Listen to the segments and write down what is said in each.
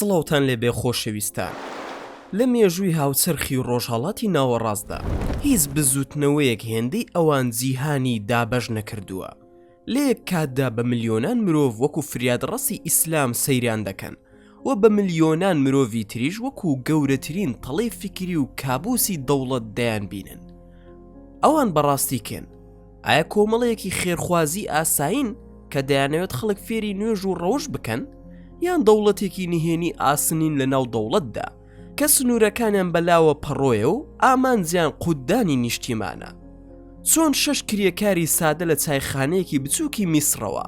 سڵاوتان لێبێ خۆشەویستان. لە مێژووی هاوچەرخی ڕۆژهەڵاتی ناوەڕاستدا هیچ بزووتنەوەیەک هێندەی ئەوان جیهانی دابەش نەکردووە. لە یەک کاتدا بە ملیۆنان مرۆڤ وەکو فریادڕەسی ئیسلام سەیریان دەکەن و بە ملیۆنان مرۆڤی تریش وەکو گەورەترین تەڵەی فیکری و کابوسی دەوڵەت دەیانبینن. ئەوان بەڕاستی کێن؟ ئایا کۆمەڵەیەکی خێرخوازی ئاسایین کە دەیانەوێت خەڵک فێری نوێژ و ڕەوشت بکەن؟ یان دەوڵەتێکی نهێنی ئاسنین لە ناو دەوڵەتدا کە سنوورەکانیان بەلاوە پەڕۆیە و ئامانجیان قوتدانی نیشتیمانە؟ چۆن شەش کرێکاری سادە لە چایخانەیەکی بچووکی میسڕەوە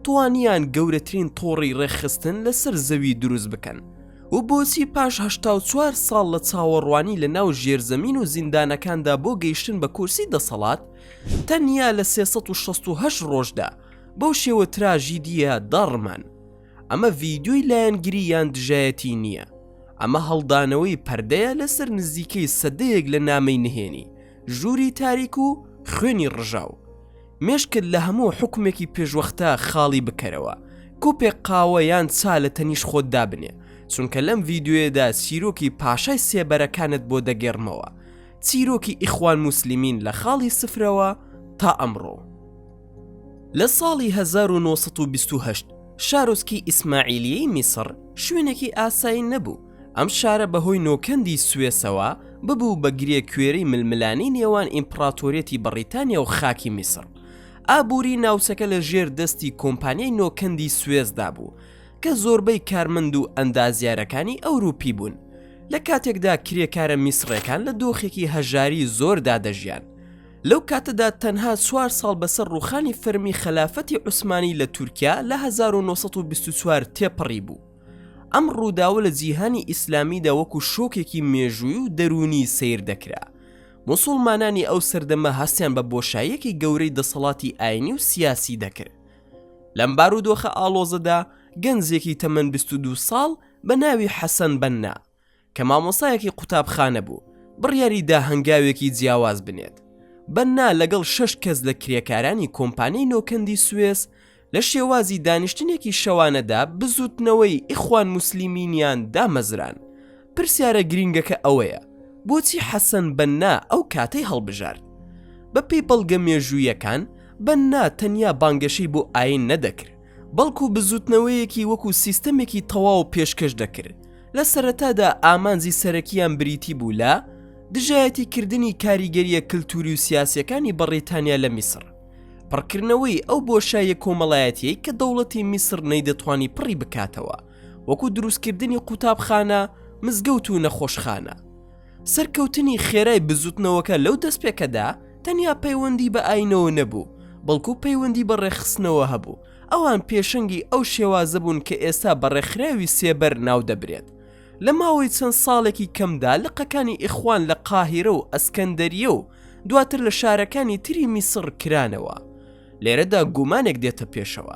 توانیان گەورەترین تۆڕی ڕێکخستن لەسەر زەوی دروست بکەن و بۆچی پاش 84 ساڵ لە چاوەڕوانی لە ناو ژێرزەمین و زیندانەکاندا بۆ گەیشتن بە کورسی دەسەڵات تەنیا لە 368 ڕۆژدا بەو شێوە تراژیدیە داڕمان؟ ئەمە ڤیدیۆی لایەنگری یان دژایەتی نییە، ئەمە هەڵدانەوەی پەردەیە لەسەر نزیکەی سەدەیەک لە نامەی نهێنی، ژووری تاریک و خوێنی ڕژاو. مێشکت لە هەموو حوکمێکی پێشوەختە خاڵی بکەرەوە، کوپێک قاوە یان چا لە تەنیشت خۆت دابنێ، چونکە لەم ڤیدیۆیەدا چیرۆکی پاشای سێبەرەکانت بۆ دەگێڕمەوە، چیرۆکی ئیخوان موسلیمین لە خاڵی سفرەوە تا ئەمڕۆ. لە ساڵی 1928 شارۆچکی ئیسماعیلیەی میسڕ شوێنێکی ئاسایی نەبوو، ئەم شارە بەهۆی نۆکەندی سوێسەوە ببوو بە گرێ کوێرەی ململانێی نێوان ئیمپڕاتۆریەتی بەڕیتانیا و خاکی میسڕ. ئابووری ناوچەکە لە ژێر دەستی کۆمپانیای نۆکەندی سوێسدا بوو کە زۆربەی کارمەند و ئەندازیارەکانی ئەوروپی بوون، لە کاتێکدا کرێکارە میسڕێکان لە دۆخێکی هەژاری زۆردا دەژیان. لەو کاتەدا تەنها چوار ساڵ بەسەر ڕووخانی فەرمی خەلافەتی عوسمانی لە تورکیا لە 1924 تێپەڕیبوو. ئەم ڕووداوە لە جیهانی ئیسلامیدا وەکو شۆکێکی مێژووی و دەروونی سەیر دەکرا. موسوڵمانانی ئەو سەردەمە هەستیان بە بۆشاییەکی گەورەی دەسەڵاتی ئاینی و سیاسی دەکرد. لەم بارودۆخە ئاڵۆزەدا گەنجێکی تەمەن 22 ساڵ بە ناوی حەسەن بەننا، کە مامۆستایەکی قوتابخانە بوو، بڕیاری دا هەنگاوێکی جیاواز بنێت. بەننا لەگەڵ شەش کەس لە کرێکارانی کۆمپانیای نۆکەندی سوێس لە شێوازی دانیشتنێکی شەوانەدا بزووتنەوەی ئیخوان موسلیمینیان دامەزران. پرسیارە گرینگەکە ئەوەیە، بۆچی حەسەن بەننا ئەو کاتەی هەڵبژارد؟ بەپێی بەڵگە مێژوویەکان، بەننا تەنیا بانگەشەی بۆ ئایین نەدەکرد، بەڵکو بزووتنەوەیەکی وەکو سیستەمێکی تەواو پێشکەش دەکرد. لە سەرەتادا ئامانجی سەرەکییان بریتی بوو لە دژایەتیکردنی کاریگەرییە کلتوری و سیاسییەکانی بەڕیتانیا لە میسڕ، پڕکردنەوەی ئەو بۆشاییە کۆمەڵایەتییەی کە دەوڵەتی میسڕ نەیدەتوانی پڕی بکاتەوە، وەکو دروستکردنی قوتابخانە، مزگەوت و نەخۆشخانە. سەرکەوتنی خێرای بزوتنەوەکە لەو دەستپێکەدا تەنیا پەیوەندی بە ئاینەوە نەبوو، بەڵکو پەیوەندی بە ڕێکخستنەوە هەبوو، ئەوان پێشەنگی ئەو شێوازە بوون کە ئێستا بە ڕێکخراوی سێبەر ناودەبرێت. لە ماوەی چەند ساڵێکی کەمدا لقەکانی ئیخوان لە قاهیرە و ئەسکەندەریە و دواتر لە شارەکانی تری میسڕ کرانەوە. لێرەدا گومانێک دێتە پێشەوە،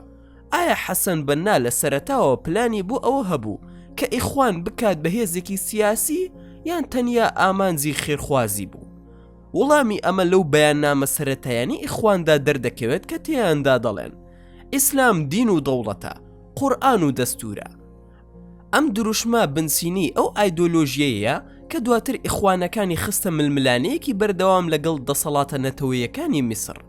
ئایا حەسەن بەننا لە سەرەتاوە پلانی بۆ ئەوە هەبوو کە ئیخوان بکات بە هێزێکی سیاسی یان تەنیا ئامانجی خێرخوازی بوو؟ وڵامی ئەمە لەو بەیاننامە سەرەتایانەی ئیخواندا دەردەکەوێت کە تێیاندا دەڵێن ئیسلام دین و دەوڵەتە، قورئان و دەستوورە. ئەم دروشمە بنچینەی ئەو ئایدۆلۆژیەیە کە دواتر ئیخوانەکانی خستە ململانێیەکی بەردەوام لەگەڵ دەسەڵاتە نەتەوەیەکانی میسڕ.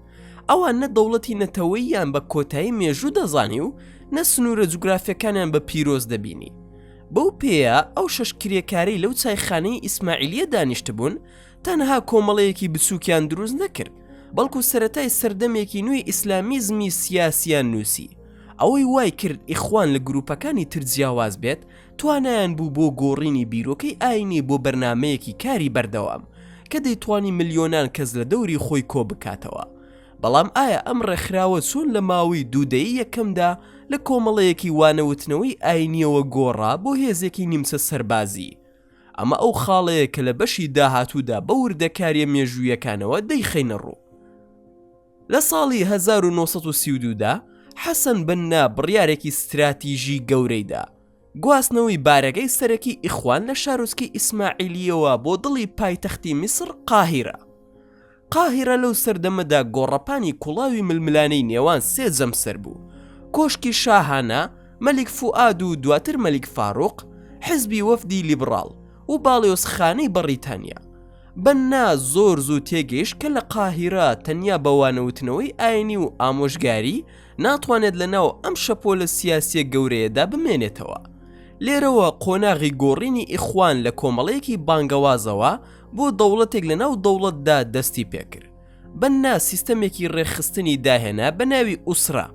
ئەوان نە دەوڵەتی نەتەوەییان بە کۆتایی مێژوو دەزانی و نە سنوورە جوگرافیەکانیان بە پیرۆز دەبینی. بەو پێیە ئەو شەش کرێکارەی لەو چایخانەی ئیسماعیلیە دانیشتبوون تەنها کۆمەڵەیەکی بچووکیان دروست نەکرد، بەڵکو سەرەتای سەردەمێکی نوێی ئیسلامیزمی سیاسیان نووسی. ئەوەی وای کرد ئیخوان لە گروپەکانی تر جیاواز بێت، توانایان بوو بۆ گۆڕینی بیرۆکەی ئایینی بۆ بەرنامەیەکی کاری بەردەوام، کە دەیتوانی ملیۆنان کەس لە دەوری خۆی کۆبکاتەوە. بەڵام ئایا ئەم ڕێکخراوە چۆن لە ماوەی دوو دەیەی یەکەمدا لە کۆمەڵەیەکی وانەوتنەوەی ئایینییەوە گۆڕا بۆ هێزێکی نیمچە سەربازی؟ ئەمە ئەو خاڵەیە کە لە بەشی داهاتوودا بە وردەکارییە مێژوویەکانەوە دەیخەینە ڕوو. لە ساڵی 1932 دا حەسەن بەننا بڕیارێکی ستراتیژی گەورەی دا، گواستنەوەی بارەگای سەرەکی ئیخوان لە شارۆچکەی ئیسماعیلییەوە بۆ دڵی پایتەختی میسڕ قاهیرە. قاهیرە لەو سەردەمەدا گۆڕەپانی کوڵاوی ململانێی نێوان سێ جەمسەر بوو، کۆشکی شاهانە، مەلیک فوئاد و دواتر مەلیک فاروق. حزبی وەفدی لیبڕاڵ و باڵیۆزخانەی بەڕیتانیا. بەننا زۆر زوو تێگەیشت کە لە قاهیرە تەنیا بە وانەوتنەوەی ئاینی و ئامۆژگاری ناتوانێت لە ناو ئەم شەپۆلە سیاسیە گەورەیەدا بمێنێتەوە. لێرەوە قۆناغی گۆڕینی ئیخوان لە کۆمەڵەیەکی بانگەوازەوە بۆ دەوڵەتێک لە ناو دەوڵەتدا دەستی پێکرد. بەننا سیستەمێکی ڕێکخستنی داهێنا بە ناوی ئوسرە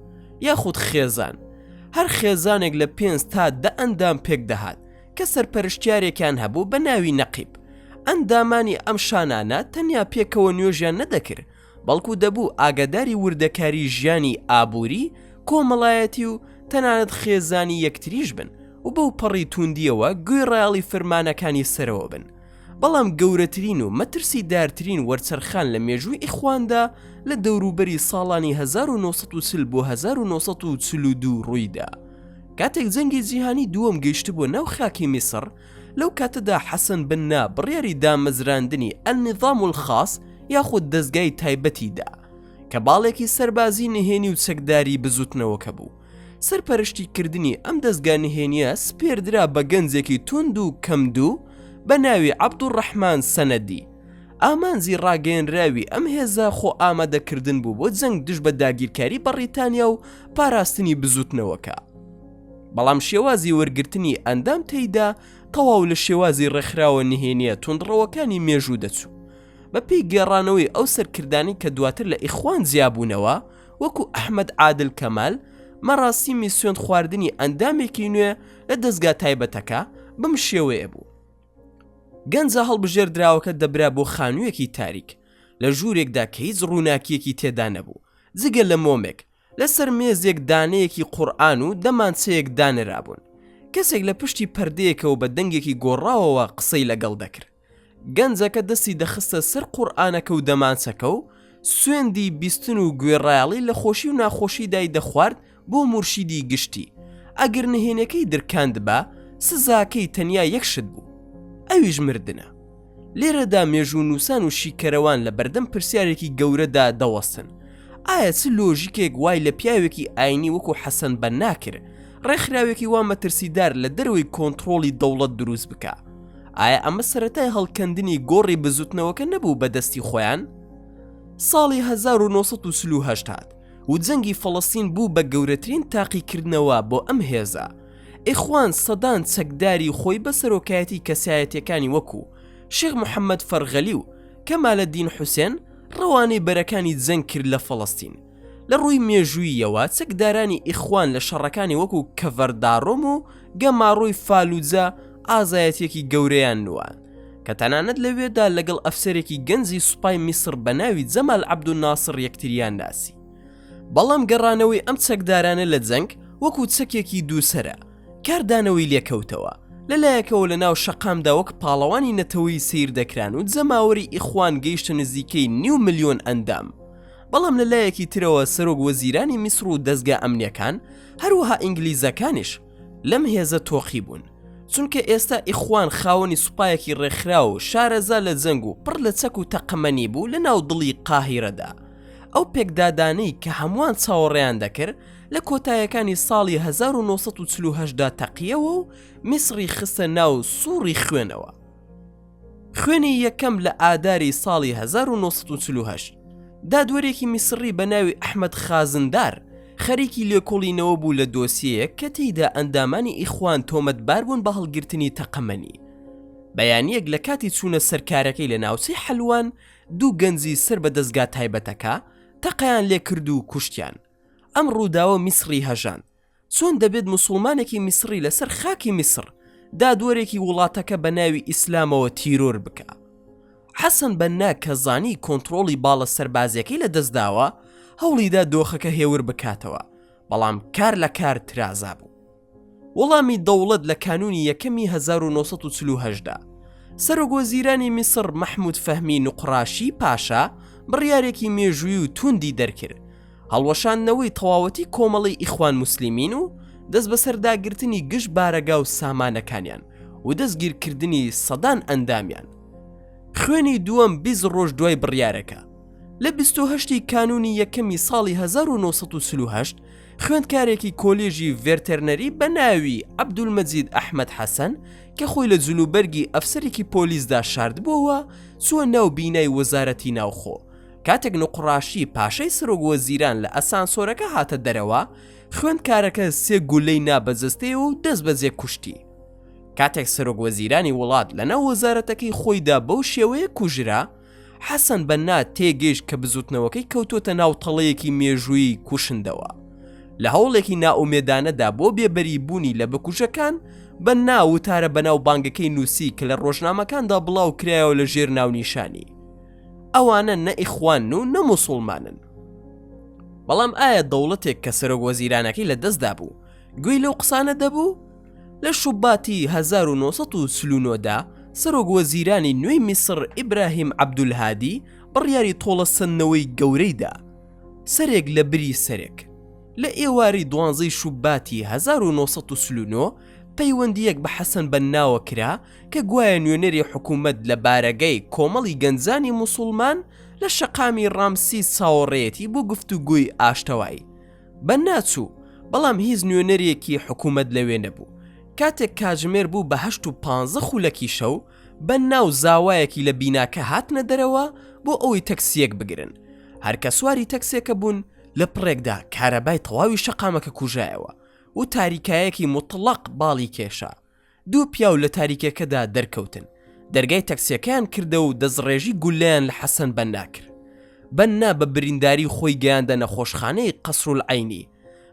یاخود خێزان. هەر خێزانێک لە پێنج تا دە ئەندام پێکدەهات کە سەرپەرشتیارێکیان هەبوو بە ناوی نەقیب. ئەندامانی ئەم شانانە تەنیا پێکەوە نوێژیان نەدەکرد، بەڵکو دەبوو ئاگاداری وردەکاری ژیانی ئابووری، کۆمەڵایەتی و تەنانەت خێزانی یەکتریش بن و بەو پەڕی تووندییەوە گوێڕایەڵی فرمانەکانی سەرەوە بن. بەڵام گەورەترین و مەترسیدارترین وەرچەرخان لە مێژووی ئیخواندا لە دەوروبەری ساڵانی 1940 بۆ 1942 ڕوویدا. کاتێک جەنگی جیهانی دووەم گەیشتبووە ناو خاکی میسڕ، لەو کاتەدا حەسەن بەننا بڕیاری دامەزراندنی النظام الخاص یاخود دەزگای تایبەتی دا، کە باڵێکی سەربازی نهێنی و چەکداری بزوتنەوەکە بوو. سەرپەرشتی کردنی ئەم دەزگا نهێنیە سپێردرا بە گەنجێکی توند و کەمدوو بە ناوی عەبدولڕەحمان سەنەدی. ئامانجی ڕاگەیەنراوی ئەم هێزە خۆ ئامادەکردن بوو بۆ جەنگ دژ بە داگیرکاری بەڕیتانیا و پاراستنی بزوتنەوەکە. بەڵام شێوازی وەرگرتنی ئەندام تێیدا تەواو لە شێوازی ڕێکخراوە نهێنیە توندڕەوەکانی مێژوو دەچوو. بە پێی گێڕانەوەی ئەو سەرکردانەی کە دواتر لە ئیخوان جیابوونەوە، وەکو ئەحمەد عادل کەمال، مەراسیمی سوێند خواردنی ئەندامێکی نوێ لە دەزگا تایبەتەکە بەم شێوەیە بوو. گەنجە هەڵبژێردراوەکە دەبرا بۆ خانوویەکی تاریک، لە ژوورێکدا کە هیچ ڕووناکییەکی تێدا نەبوو، جگە لە مۆمێک، لەسەر مێزێک دانەیەکی قورئان و دەمانچەیەک دانرابوون. کەسێک لە پشتی پەردەیەکەوە بە دەنگێکی گۆڕاوەوە قسەی لەگەڵ دەکرد. گەنجەکە دەستی دەخستە سەر قورئانەکە و دەمانچەکە و سوێندی بیستن و گوێڕایەڵی لە خۆشی و ناخۆشیدای دەخوارد بۆ مورشیدی گشتی. ئەگەر نهێنیەکەی درکاندبا، سزاکەی تەنیا یەک شت بوو، ئەویش مردنە. لێرەدا مێژوونووسان و شیکەرەوان لە بەردەم پرسیارێکی گەورەدا دەوەستن، ئایا چ لۆژیکێک وای لە پیاوێکی ئاینی وەکو حەسەن بەننا کرد ڕێکخراوێکی وا مەترسیدار لە دەرەوەی کۆنتڕۆڵی دەوڵەت دروست بکا؟ ئایا ئەمە سەرەتای هەڵکەندنی گۆڕی بزوتنەوەکە نەبوو بە دەستی خۆیان؟ ساڵی 1948 هات و جەنگی فەڵەستین بوو بە گەورەترین تاقیکردنەوە بۆ ئەم هێزە. ئیخوان سەدان چەکداری خۆی بە سەرۆکایەتی کەسایەتیەکانی وەکو، شێخ محەمەد فەرغەلی و کەمالەدین حوسێن، ڕەوانەی بەرەکانی جەنگ کرد لە فەڵەستین. لە ڕووی مێژووییەوە چەکدارانی ئیخوان لە شەڕەکانی وەکو کەڤەرداڕۆم و گەماڕۆی فالوجە ئازایەتیەکی گەورەیان نواند کە تەنانەت لەوێدا لەگەڵ ئەفسەرێکی گەنجی سوپای میسڕ بە ناوی جەمال عەبدولناسڕ یەکتریان ناسی. بەڵام گەڕانەوەی ئەم چەکدارانە لە جەنگ وەکو چەکێکی دووسەرە کاردانەوەی لێکەوتەوە، لەلایەکەوە لەناو شەقامدا وەک پاڵەوانی نەتەوەیی سەیر دەکران و جەماوەری ئیخوان گەیشتە نزیکەی نیو ملیۆن ئەندام، بەڵام لەلایەکی ترەوە سەرۆک وەزیرانی میسڕ و دەزگا ئەمنیەکان هەروەها ئینگلیزەکانیش لەم هێزە تۆقی بوون، چونکە ئێستا ئیخوان خاوەنی سوپایەکی ڕێکخراو و شارەزا لە جەنگ و پڕ لە چەک و تەقەمەنی بوو لەناو دڵی قاهیرەدا. ئەو پێکدادانەی کە هەمووان چاوەڕێیان دەکرد لە کۆتایەکانی ساڵی 1948 دا تەقیەوە و میسڕی خستە ناو سوڕی خوێنەوە. خوێنی یەکەم لە ئاداری ساڵی 1948 دادوەرێکی میسڕی بە ناوی ئەحمەد خازندار خەریکی لێکۆڵینەوە بوو لە دۆسیەیەک کە تێیدا ئەندامانی ئیخوان تۆمەتبار بوون بە هەڵگرتنی تەقەمەنی. بەیانییەک لە کاتی چوونە سەرکارەکەی لە ناوچەی حەلوان دوو گەنجی سەر بە دەزگا تایبەتەکە تەقەیان لێکرد و کوشتیان. ئەم ڕووداوە میسڕی هەژاند. چۆن دەبێت موسوڵمانێکی میسڕی لەسەر خاکی میسڕ دادوەرێکی وڵاتەکە بە ناوی ئیسلامەوە تیرۆر بکا؟ حەسەن بەننا کە زانی کۆنتڕۆڵی باڵە سەربازیەکەی لەدەستداوە، هەوڵیدا دۆخەکە هێور بکاتەوە، بەڵام کار لە کار ترازا بوو. وەڵامی دەوڵەت لە کانوونی یەکەمی 1948 دا، سەرۆکوەزیرانی میسڕ مەحمود فەهمی نوقڕاشی پاشا بڕیارێکی مێژووی و تووندی دەرکرد، هەڵوەشاندنەوەی تەواوەتی کۆمەڵەی ئیخوان موسلیمین و دەستبەسەرداگرتنی گشت بارەگا و سامانەکانیان و دەستگیرکردنی سەدان ئەندامیان. خوێنی دووەم 20 ڕۆژ دوای بڕیارەکە، لە 28 ی کانوونی یەکەمی ساڵی 1948. خوێندکارێکی کۆلێژی ڤێرتەرنەری بە ناوی عەبدولمەجید ئەحمەد حەسەن کە خۆی لە جلوبەرگی ئەفسەرێکی پۆلیسدا شاردبووەوە، چووە ناو بینای وەزارەتی ناوخۆ. کاتێک نوقڕاشی پاشای سەرۆک وەزیران لە ئەسانسۆرەکە هاتە دەرەوە، خوێندکارەکە سێ گولەی نا بە جەستەیەوە و دەستبەجێ کوشتی. کاتێک سەرۆک وەزیرانی وڵات لەناو وەزارەتەکەی خۆیدا بەو شێوەیە کوژرا، حەسەن بەننا تێگەیشت کە بزوتنەوەکەی کەوتۆتە ناو تەڵەیەکی مێژوویی کوشندەوە. لە هەوڵێکی نائومێدانەدا بۆ بێبەری بوونی لە بکوژەکان، بەننا وتارە بەناوبانگەکەی نووسی کە لە ڕۆژنامەکاندا بڵاو کرایەوە لە ژێر ناونیشانی ئەوانە نە ئیخوانن و نە موسوڵمانن. بەڵام ئایا دەوڵەتێک کە سەرۆک وەزیرانەکەی لە دەستدا بوو گوێی لەو قسانە دەبوو؟ لە شوباتی 1949 دا سەرۆک وەزیرانی نوێی میسڕ ئیبراهیم عەبدولهادی بڕیاری تۆڵەسەندنەوەی گەورەی دا، سەرێک لە بری سەرێک. لە ئێوارەی دوانزەی شوباتی 1949 پەیوەندییەک بە حەسەن بەنناوە کرا کە گوایە نوێنەری حکوومەت لە بارەگای کۆمەڵی گەنجانی موسوڵمان لە شەقامی ڕامسیس چاوەڕێیەتی بۆ گفتوگۆی ئاشتەوایی. بەننا چوو، بەڵام هیچ نوێنەرێکی حکوومەت لەوێ نەبوو. کاتێک کاتژمێر بوو بە هەشت و پانزە خولەکی شەو، بەننا و زاوایەکی لە بیناکە هاتنە دەرەوە بۆ ئەوەی تەکسییەک بگرن. هەر کە سواری تەکسێکە بوون، لە پڕێکدا کارەبای تەواوی شەقامەکە کوژایەوە و تاریکایەکی موتڵەق باڵی کێشا. دوو پیاو لە تاریکەکەدا دەرکەوتن، دەرگای تەکسیەکەیان کردەوە و دەستڕێژی گوللەیان لە حەسەن بەننا کرد. بەننا بە برینداری خۆی گەیاندە نەخۆشخانەی قەسرولعەینی،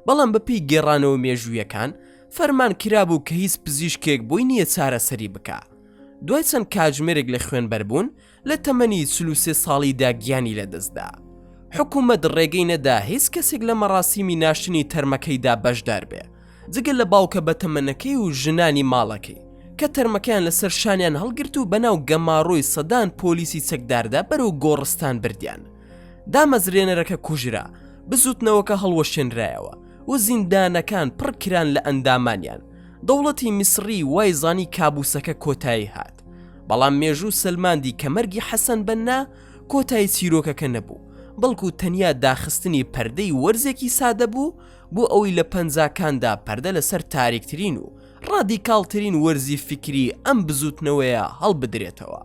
بەڵام بەپێی گێڕانەوە مێژوویەکان، فەرمان کرابوو کە هیچ پزیشکێک بۆی نییە چارەسەری بکا. دوای چەند کاتژمێرێک لە خوێنبەربوون، لە تەمەنی 43 ساڵیدا گیانی لەدەستدا. حکومەت ڕێگەی نەدا هیچ کەسێک لە مەراسیمی ناشتنی تەرمەکەیدا بەشدار بێ، جگە لە باوکە بەتەمەنەکەی و ژنانی ماڵەکەی، کە تەرمەکەیان لەسەر شانیان هەڵگرت و بەناو گەماڕۆی سەدان پۆلیسی چەکداردا بەرەو گۆڕستان بردیان. دامەزرێنەرەکە کوژرا، بزوتنەوەکە هەڵوەشێنرایەوە و زیندانەکان پڕ کران لە ئەندامانیان. دەوڵەتی میسڕی وای زانی کابوسەکە کۆتایی هات. بەڵام مێژوو سەلماندی کە مەرگی حەسەن بەننا کۆتایی چیرۆکەکە نەبوو، بەڵکو تەنیا داخستنی پەردەی وەرزێکی سادە بوو بۆ ئەوەی لە پەنجاکاندا پەردە لەسەر تاریکترین و ڕادیکاڵترین وەرزی فیکری ئەم بزووتنەوەیە هەڵبدرێتەوە.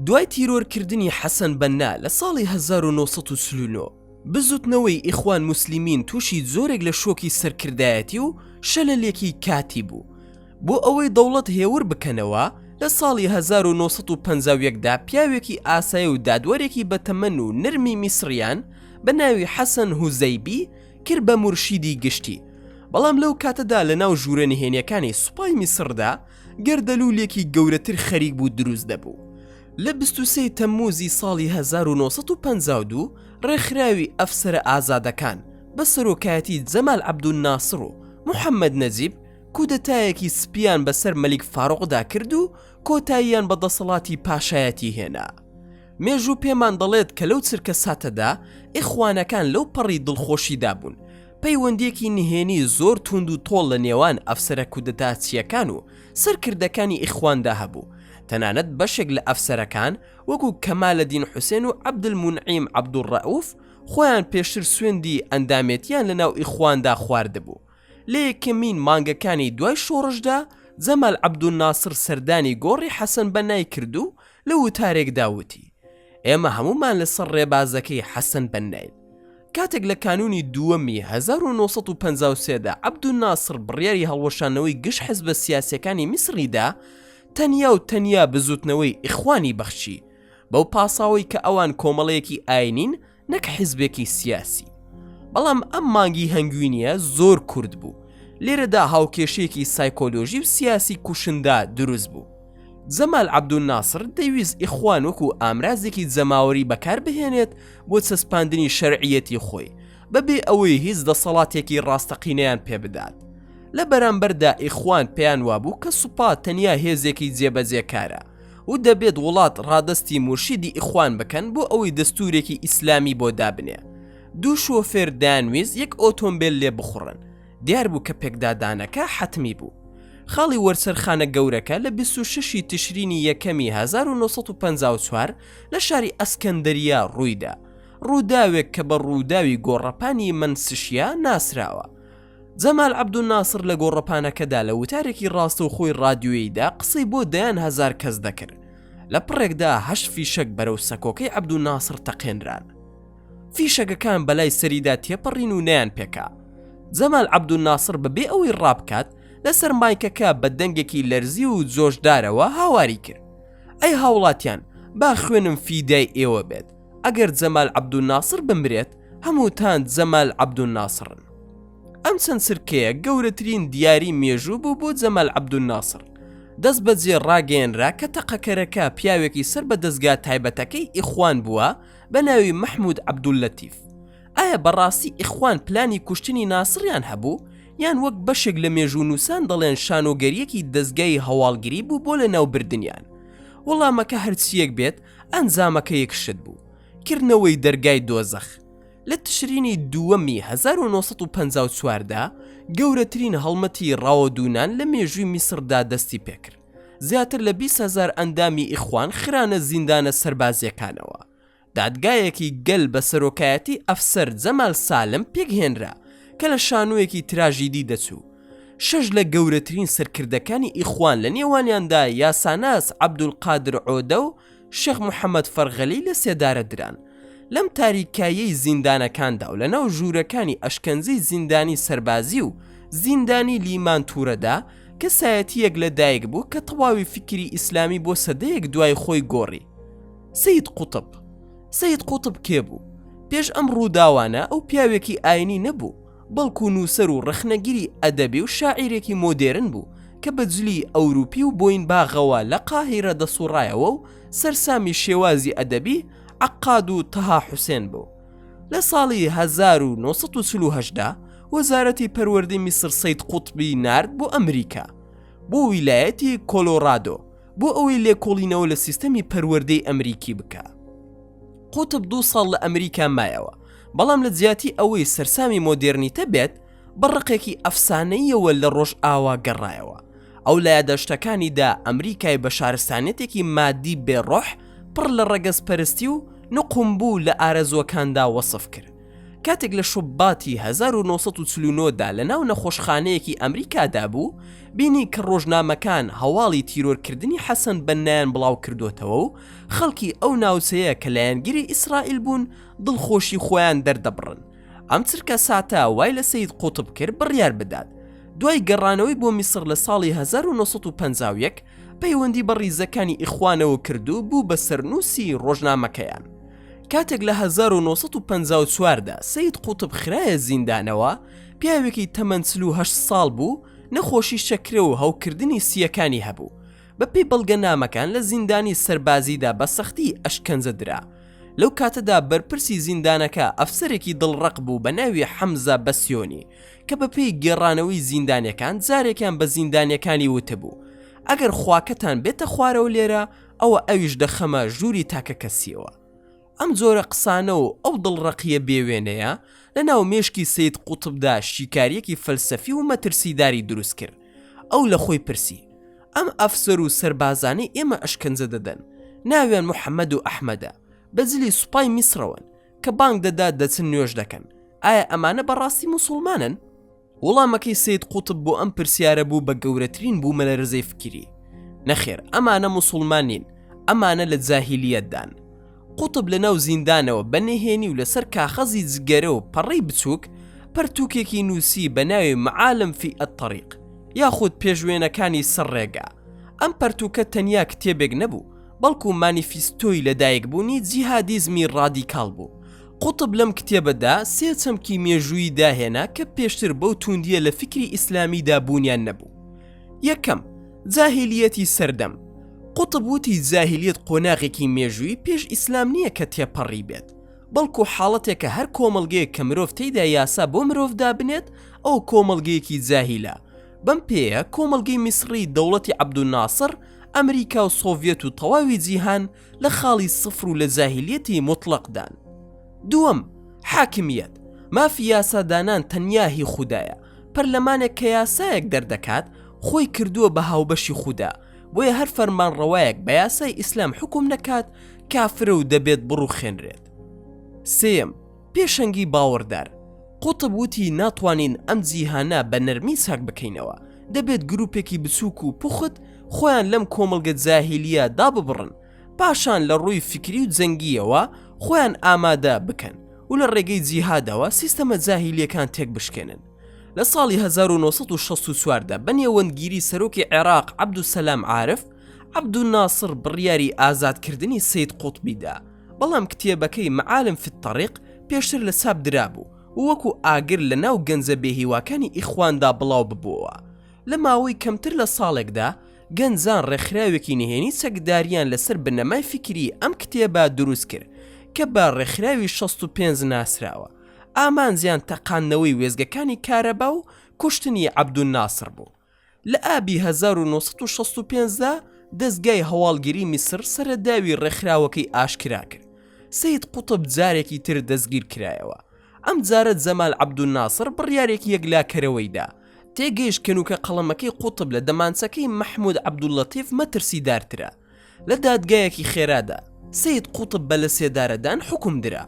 دوای تیرۆرکردنی حەسەن بەننا لە ساڵی 1949، بزووتنەوەی ئیخوان موسلیمین تووشی جۆرێک لە شۆکی سەرکردایەتی و شەلەلێکی کاتی بوو. بۆ ئەوەی دەوڵەت هێور بکەنەوە، لە ساڵی 1951 دا پیاوێکی ئاسایی و دادوەرێکی بەتەمەن و نەرمی میسڕیان بە ناوی حەسەن هوزەیبی کرد بە مورشیدی گشتی. بەڵام لەو کاتەدا لە ناو ژوورە نهێنیەکانی سوپای میسڕدا گەردەلوولێکی گەورەتر خەریک بوو دروست دەبوو. لە 23 تەمموزی ساڵی 1952 ڕێکخراوی ئەفسەرە ئازادەکان بە سەرۆکایەتی جەمال عەبدولناسڕ و محەمەد نەجیب کودەتایەکی سپییان بەسەر مەلیک فاروقدا کرد و کۆتاییان بە دەسەڵاتی پاشایەتی هێنا. مێژوو پێمان دەڵێت کە لەو چرکە ساتەدا ئیخوانەکان لەو پەڕی دڵخۆشیدا بوون. پەیوەندییەکی نهێنی زۆر توند و تۆڵ لە نێوان ئەفسەرە کودەتاچییەکان و سەرکردەکانی ئیخواندا هەبوو، تەنانەت بەشێک لە ئەفسەرەکان وەکو کەمالەدین حوسێن و عەبدولمونعیم عەبدولڕەئوف خۆیان پێشتر سوێندی ئەندامێتیان لەناو ئیخواندا خواردبوو. لە یەکەمین مانگەکانی دوای شۆڕشدا، جەمال عەبدولناسڕ سەردانی گۆڕی حەسەن بەنای کرد و لە وتارێکدا وتی، ئێمە هەموومان لەسەر ڕێبازەکەی حەسەن بەنناین. کاتێک لە کانوونی دووەمی 1953 دا عەبدولناسڕ بڕیاری هەڵوەشاندنەوەی گشت حزبە سیاسییەکانی میسڕی دا، تەنیا و تەنیا بزووتنەوەی ئیخوانی بەخشی، بەو پاساوەی کە ئەوان کۆمەڵەیەکی ئاینین نەک حیزبێکی سیاسی. بەڵام ئەم مانگی هەنگوینیە زۆر کورت بوو. لێرەدا هاوکێشەیەکی سایکۆلۆژی و سیاسی کوشندە دروست بوو. جەمال عەبدولناسڕ دەیویست ئیخوان وەکو ئامرازێکی جەماوەری بەکار بهێنێت بۆ چەسپاندنی شەرعیەتی خۆی، بەبێ ئەوەی هیچ دەسەڵاتێکی ڕاستەقینەیان پێبدات. لە بەرامبەردا ئیخوان پێیان وابوو کە سوپا تەنیا هێزێکی جێبەجێکارە، و دەبێت وڵات ڕادەستی مورشیدی ئیخوان بکەن بۆ ئەوەی دەستورێکی ئیسلامی بۆ دابنێ. دوو شۆفێر دەیانویست یەک ئۆتۆمبێل لێ بخوڕن. دیار بوو کە پێکدادانەکە حەتمی بوو. خاڵی وەرچەرخانە گەورەکە لە 26 ی تشرینی یەکەمی 1954 لە شاری ئەسکەندەریە ڕوویدا. ڕووداوێک کە بە ڕووداوی گۆڕەپانی مەنسشیا ناسراوە. جەمال عەبدولناسڕ لە گۆڕەپانەکەدا لە وتارێکی ڕاستەوخۆی ڕادیۆییدا قسەی بۆ دەیان هەزار کەس دەکرد. لە پڕێکدا هەشت فیشەک بەرەو سەکۆکەی عەبدولناسڕ تەقێنران. فیشەکەکان بەلای سەریدا تێپەڕین و نەیان پێکا. جەمال عەبدولناسڕ بەبێ ئەوەی ڕابکات، لەسەر مایکەکە بە دەنگێکی لەرزیو و جۆشدارەوە هاواری کرد. ئەی هاوڵاتیان با خوێنم فیدای ئێوە بێت، ئەگەر جەمال عەبدولناسڕ بمرێت، هەمووتان جەمال عەبدولناسڕن. ئەم چەند چرکەیە گەورەترین دیاری مێژوو بوو بۆ جەمال عەبدولناسڕ. دەستبەجێ ڕاگەیەنرا کە تەقەکەرەکە پیاوێکی سەر بە دەزگا تایبەتەکەی ئیخوان بووە بە ناوی مەحمود عەبدوللەتیف. ئایا بەڕاستی ئیخوان پلانی کوشتنی ناسڕیان هەبوو، یان وەک بەشێک لە مێژوونووسان دەڵێن شانۆگەرییەکی دەزگای هەواڵگری بوو بۆ لەناوبردنیان؟ وەڵامەکە هەرچییەک بێت، ئەنجامەکە یەک شت بوو، کردنەوەی دەرگای دۆزەخ. لە تشرینی دووەمی 1954 دا گەورەترین هەڵمەتی ڕاوەدوونان لە مێژووی میسڕدا دەستی پێکرد. زیاتر لە 20 هەزار ئەندامی ئیخوان خرانە زیندانە سەربازییەکانەوە. دادگایەکی گەل بە سەرۆکایەتی ئەفسەر جەمال سالم پێکهێنرا کە لە شانۆیەکی تراژیدی دەچوو. شەش لە گەورەترین سەرکردەکانی ئیخوان لە نێوانیاندا یاساناس عەبدولقادر عۆدە و شێخ محەمەد فەرغەلی لە سێدارە دران. لەم تاریکاییەی زیندانەکاندا و لەناو ژوورەکانی ئەشکەنجەی زیندانی سەربازی و زیندانی لیمانتورەدا کەسایەتییەک لە دایک بوو کە تەواوی فیکری ئیسلامی بۆ سەدەیەک دوای خۆی گۆڕی. سەید قوتب سەید قوتب کێ بوو؟ پێش ئەم ڕووداوانە ئەو پیاوێکی ئاینی نەبوو، بەڵکو نووسەر و ڕەخنەگری ئەدەبی و شاعیرێکی مۆدێرن بوو کە بە جلی ئەوروپی و بۆینباغەوە لە قاهیرە دەسوڕایەوە و سەرسامی شێوازی ئەدەبی عەقاد و تەها حوسێن بوو. لە ساڵی 1948 دا وەزارەتی پەروەردەی میسر سەید قوتبی نارد بۆ ئەمریکا، بۆ ویلایەتی کۆلۆرادۆ، بۆ ئەوەی لێکۆڵینەوە لە سیستەمی پەروەردەی ئەمریکی بکا. قوتب دوو ساڵ لە ئەمریکا مایەوە، بەڵام لە جیاتی ئەوەی سەرسامی مۆدێرنیتە بێت، بە ڕقێکی ئەفسانەییەوە لە ڕۆژئاوا گەڕایەوە. ئەو لە یاداشتەکانیدا ئەمریکای بە شارستانیەتێکی مادی بێ ڕۆح، پڕ لە ڕەگەزپەرستی و نوقمبوو لە ئارەزووەکاندا وەسف کرد. کاتێک لە شوباتی 1949 دا لەناو نەخۆشخانەیەکی ئەمریکادا بوو، بینی کە ڕۆژنامەکان هەواڵی تیرۆرکردنی حەسەن بەننایان بڵاوکردۆتەوە و خەڵکی ئەو ناوچەیە کە لایەنگری ئیسرائیل بوون دڵخۆشی خۆیان دەردەبڕن. ئەم چرکەساتە وای لە سەید قوتب کرد بڕیار بدات. دوای گەڕانەوەی بۆ میسڕ لە ساڵی 1951 پەیوەندی بە ڕیزەکانی ئیخوانەوە کرد و بوو بە سەرنووسی ڕۆژنامەکەیان. کاتێک لە 1954 دا سەید قوتب خرایە زیندانەوە، پیاوێکی تەمەن 48 ساڵ بوو، نەخۆشی شەکرە و هەوکردنی سییەکانی هەبوو. بەپێی بەڵگەنامەکان لە زیندانی سەربازیدا بە سەختی ئەشکەنجە درا. لەو کاتەدا بەرپرسی زیندانەکە ئەفسەرێکی دڵڕەق بوو بە ناوی حەمزە بەسیۆنی کە بەپێی گێڕانەوەی زیندانیەکان جارێکیان بە زیندانیەکانی وتبوو ئەگەر خواکەتان بێتە خوارەوە لێرە ئەوە ئەویش دەخەمە ژووری تاکەکەسیەوە. ئەم جۆرە قسانە و ئەو دڵڕەقییە بێوێنەیە لە ناو مێشکی سەید قوتبدا شیکارییەکی فەلسەفی و مەترسیداری دروست کرد. ئەو لە خۆی پرسی، ئەم ئەفسەر و سەربازانەی ئێمە ئەشکەنجە دەدەن، ناویان محەمەد و ئەحمەدە، بە جلی سوپای میسرەوەن، کە بانگ دەدات دەچن نوێژ دەکەن، ئایا ئەمانە بەڕاستی موسوڵمانن؟ وڵامەکەی سەید قوتب بۆ ئەم پرسیارە بوو بە گەورەترین بوومەلەرزەی فکری. نەخێر ئەمانە موسوڵمان نین، ئەمانە لە جاهیلیەتدان. قوتب لە ناو زیندانەوە بە نهێنی و لەسەر کاخەزی جگەرە و پەڕەی بچووک پەرتووکێکی نووسی بە ناوی معالم فی الطریق یاخود پێشوێنەکانی سەر ڕێگا. ئەم پەرتووکە تەنیا کتێبێک نەبوو، بەڵکو مانیفیستۆی لەدایکبوونی جیهادیزمی ڕادیکاڵ بوو. قوتب لەم کتێبەدا سێ چەمکی مێژوویی داهێنا کە پێشتر بەو تووندییە لە فیکری ئیسلامیدا بوونیان نەبوو. یەکەم، جاهیلییەتی سەردەم. قوتب وتی جاهیلیەت قۆناغێکی مێژوویی پێش ئیسلام نییە کە تێپەڕیبێت، بەڵکو حاڵەتێکە هەر کۆمەڵگەیەک کە مرۆڤ تێیدا یاسا بۆ مرۆڤ دابنێت ئەو کۆمەڵگەیەکی جاهیلە. بەم پێیە کۆمەڵگەی میسڕی دەوڵەتی عەبدولناسڕ، ئەمریکا و سۆڤیەت و تەواوی جیهان لە خاڵی سفر و لە جاهیلیەتی موتڵەقدان. دووەم، حاکمیەت، مافی یاسادانان تەنیا هی خودایە، پەرلەمانێک کە یاسایەک دەردەکات خۆی کردووە بە هاوبەشی خودا، بۆیە هەر فەرمانڕەوایەک بە یاسای ئیسلام حوکم نەکات کافرە و دەبێت بڕوخێنرێت. سێیەم، پێشەنگی باوەڕدار، قوتب وتی ناتوانین ئەم جیهانە بە نەرمی چاک بکەینەوە، دەبێت گروپێکی بچووک و پوخت خۆیان لەم کۆمەڵگە جاهیلییە داببڕن، پاشان لە ڕووی فیکری و جەنگییەوە خۆیان ئامادە بکەن و لە ڕێگەی جیهادەوە سیستەمە جاهیلییەکان تێکبشکێنن. لە ساڵی 1964 دا بە نێوەندگیری سەرۆکی عێراق عەبدولسەلام عارف، عەبدولناسڕ بڕیاری ئازادکردنی سەید قوتبی دا، بەڵام کتێبەکەی معالم فی الطریق پێشتر لە چاپ درابوو و وەکو ئاگر لە ناو گەنجە بێهیواکانی ئیخواندا بڵاو ببۆوە. لە ماوەی کەمتر لە ساڵێکدا گەنجان ڕێکخراوێکی نهێنی چەکداریان لەسەر بنەمای فیکری ئەم کتێبە دروست کرد کە بە ڕێکخراوی 65 ناسراوە. ئامانجیان تەقاندنەوەی وێستگەکانی کارەبا و کوشتنی عەبدولناسڕ بوو. لە ئابی 1965 دا دەزگای هەواڵگری میسر سەرەداوی ڕێکخراوەکەی ئاشکرا کرد. سەید قوتب جارێکی تر دەستگیر کرایەوە. ئەم جارە جەمال عەبدولناسڕ بڕیارێکی یەکلاکەرەوەی دا. تێگەیشت کە نوکە قەڵەمەکەی قوتب لە دەمانچەکەی مەحمود عەبدوللەتیف مەترسیدارترە. لە دادگایەکی خێرادا سەید قوتب بە لەسێدارەدان حوکم درا.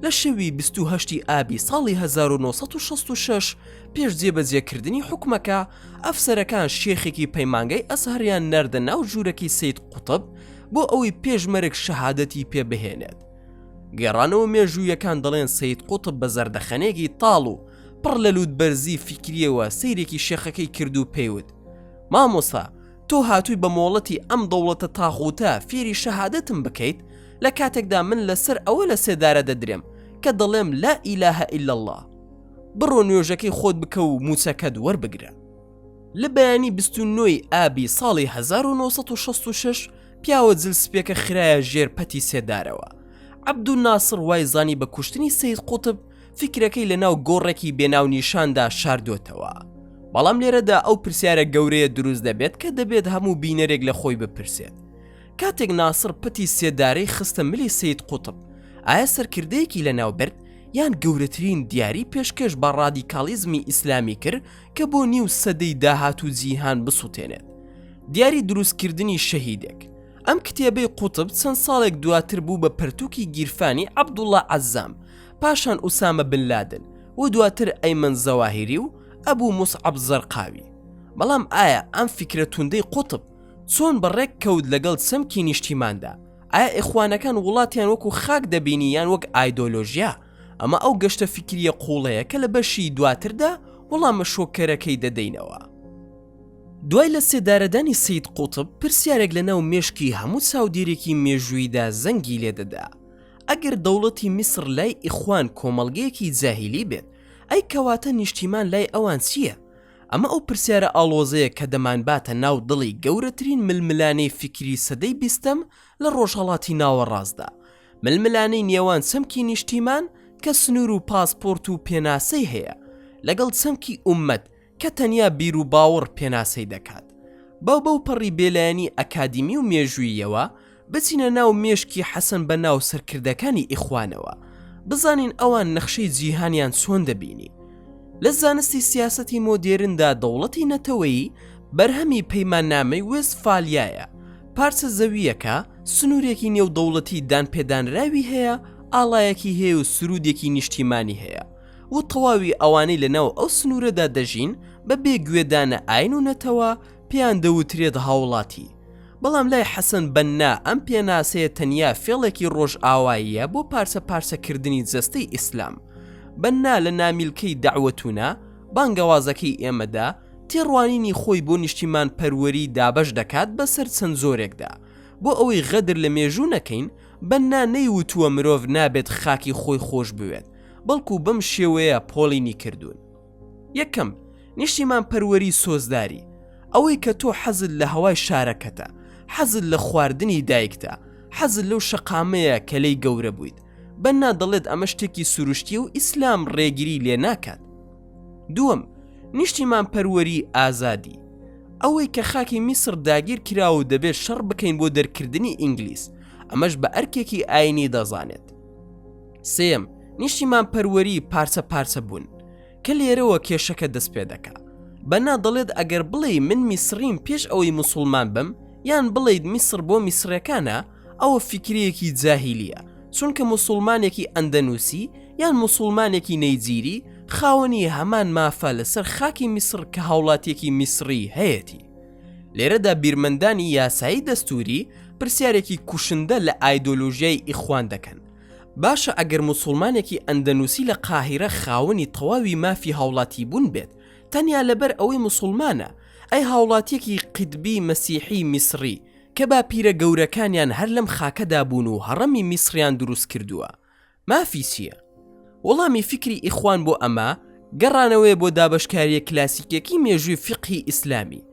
لە شەوی 28 ی ئابی ساڵی 1966 پێش جێبەجێکردنی حوکمەکە، ئەفسەرەکان شێخێکی پەیمانگای ئەزهەریان ناردە ناو ژوورەکەی سەید قوتب بۆ ئەوەی پێش مەرگ شەهادەتی پێ بهێنێت. گێڕانەوە مێژوویەکان دەڵێن سەید قوتب بە زەردەخەنەیەکی تاڵ و پڕ لە لووتبەرزی فیکرییەوە سەیرێکی شێخەکەی کرد و پێیوت، مامۆستا تۆ هاتووی بە مۆڵەتی ئەم دەوڵەتە تاغوتە فێری شەهادەتم بکەیت لە کاتێکدا من لەسەر ئەوە لە سێدارە دەدرێم کە دەڵێم لا ئیلاهە الا اللە بڕۆ نوێژەکەی خۆت بکە و موچەکەت وەربگرە. لە بەیانی 29 ی ئابی ساڵی 1966 پیاوە جل سپیەکە خرایە ژێر پەتی سێدارەوە. عەبدولناسڕ وای زانی بە کوشتنی سەید قوتب فیکرەکەی لە ناو گۆڕێکی بێناونیشاندا شاردۆتەوە. بەڵام لێرەدا ئەو پرسیارە گەورەیە دروست دەبێت کە دەبێت هەموو بینەرێک لە خۆی بپرسێت. کاتێک ناسڕ پەتی سێدارەی خستە ملی سەید قوتب، ئایا سەرکردەیەکی لەناو برد یان گەورەترین دیاری پێشکەش بە ڕادیکاڵیزمی ئیسلامی کرد کە بۆ نیو سەدەی داهاتوو جیهان بسوتێنێت؟ دیاری دروستکردنی شەهیدێک. ئەم کتێبەی قوتب چەند ساڵێک دواتر بوو بە پەرتوکی گیرفانی عەبدوڵا عەزام، پاشان ئوسامە بن لادن و دواتر ئەیمەن زەواهیری و ئەبو موسعەب زەرقاوی. بەڵام ئایا ئەم فیکرە توندەی قوتب چۆن بەڕێک کەوت لەگەڵ چەمکی نیشتیماندا؟ ئایا ئیخوانەکان وڵاتیان وەکو خاک دەبینی یان وەک ئایدۆلۆژیا؟ ئەمە ئەو گەشتە فیکرییە قووڵەیە کە لە بەشی دواتردا وەڵامە شۆککەرەکەی دەدەینەوە. دوای لە سێدارەدانی سەید قوتب، پرسیارێک لە ناو مێشکی هەموو چاودێرێکی مێژووییدا زەنگی لێدەدا، ئەگەر دەوڵەتی میسڕ لای ئیخوان کۆمەڵگەیەکی جاهیلی بێت، ئەی کەواتە نیشتیمان لای ئەوان چییە؟ ئەمە ئەو پرسیارە ئاڵۆزەیە کە دەمانباتە ناو دڵی گەورەترین ململانێی فیکری سەدەی بیستەم لە ڕۆژهەڵاتی ناوەڕاستدا، ململانێی نێوان چەمکی نیشتیمان کە سنوور و پاسپۆرت و پێناسەی هەیە، لەگەڵ چەمکی ئوممەت کە تەنیا بیروباوەڕ پێناسەی دەکات. با بەوپەڕی بێلایەنی ئەکادیمی و مێژووییەوە بچینە ناو مێشکی حەسەن بەننا و سەرکردەکانی ئیخوانەوە، بزانین ئەوان نەخشەی جیهانیان چۆن دەبینی. لە زانستی سیاسەتی مۆدێرندا دەوڵەتی نەتەوەیی بەرهەمی پەیماننامەی وێستفالیایە، پارچە زەوییەکە سنوورێکی نێودەوڵەتی دانپێدانراوی هەیە، ئاڵایەکی هەیە و سروودێکی نیشتیمانی هەیە. و تەواوی ئەوانەی لەناو ئەو سنوورەدا دەژین بە بێ گوێدانە ئاین و نەتەوە پێیان دەوترێت هاوڵاتی. بەڵام لای حەسەن بەننا ئەم پێناسەیە تەنیا فێڵێکی ڕۆژئاواییە بۆ پارچە پارچەکردنی جەستەی ئیسلام. بەننا لە نامیلکەی دەعوەتونا، بانگەوازەکەی ئێمەدا، تێڕوانینی خۆی بۆ نیشتیمانپەروەری دابەش دەکات بەسەر چەند جۆرێکدا. بۆ ئەوەی غەدر لە مێژوو نەکەین، بەننا نەیوتووە مرۆڤ نابێت خاکی خۆی خۆش بوێت، بەڵکو بەم شێوەیە پۆڵینی کردوون. یەکەم، نیشتیمانپەروەری سۆزداری، ئەوەی کە تۆ حەزت لە هەوای شارەکەتە، حەزت لە خواردنی دایکتە، حەزت لەو شەقامەیە کە لێی گەورە بوویت. بەننا دەڵێت ئەمە شتێکی سروشتییە و ئیسلام ڕێگری لێ ناکات. دووەم، نیشتیمانپەروەری ئازادی، ئەوەی کە خاکی میسڕ داگیر کرا و دەبێت شەڕ بکەین بۆ دەرکردنی ئینگلیز، ئەمەش بە ئەرکێکی ئایینی دەزانێت. سێیەم، نیشتیمانپەروەری پارچە پارچە بوون، کە لێرەوە کێشەکە دەست پێ دەکا. بەننا دەڵێت ئەگەر بڵێی من میسڕیم پێش ئەوەی موسوڵمان بم، یان بڵێیت میسڕ بۆ میسڕیەکانە، ئەوە فیکرەیەکی جاهیلیە، چونکە موسوڵمانێکی ئەندەنوسی یان موسوڵمانێکی نەیجیری خاوەنی هەمان مافە لەسەر خاکی میسڕ کە هاوڵاتیەکی میسڕی هەیەتی. لێرەدا بیرمەندانی یاسایی دەستوری پرسیارێکی کوشندە لە ئایدۆلۆژیای ئیخوان دەکەن، باشە ئەگەر موسوڵمانێکی ئەندەنوسی لە قاهیرە خاوەنی تەواوی مافی هاوڵاتیبوون بێت تەنیا لەبەر ئەوەی موسوڵمانە، ئەی هاوڵاتیەکی قیتبی مەسیحی میسڕی کە باپیرە گەورەکانیان هەر لەم خاکەدا بوون و هەڕەمی میسڕیان دروست کردووە مافی چییە؟ وەڵامی فیکری ئیخوان بۆ ئەمە گەڕانەوەیە بۆ دابەشکارییە کلاسیکیەکەی مێژووی فیقهی ئیسلامی.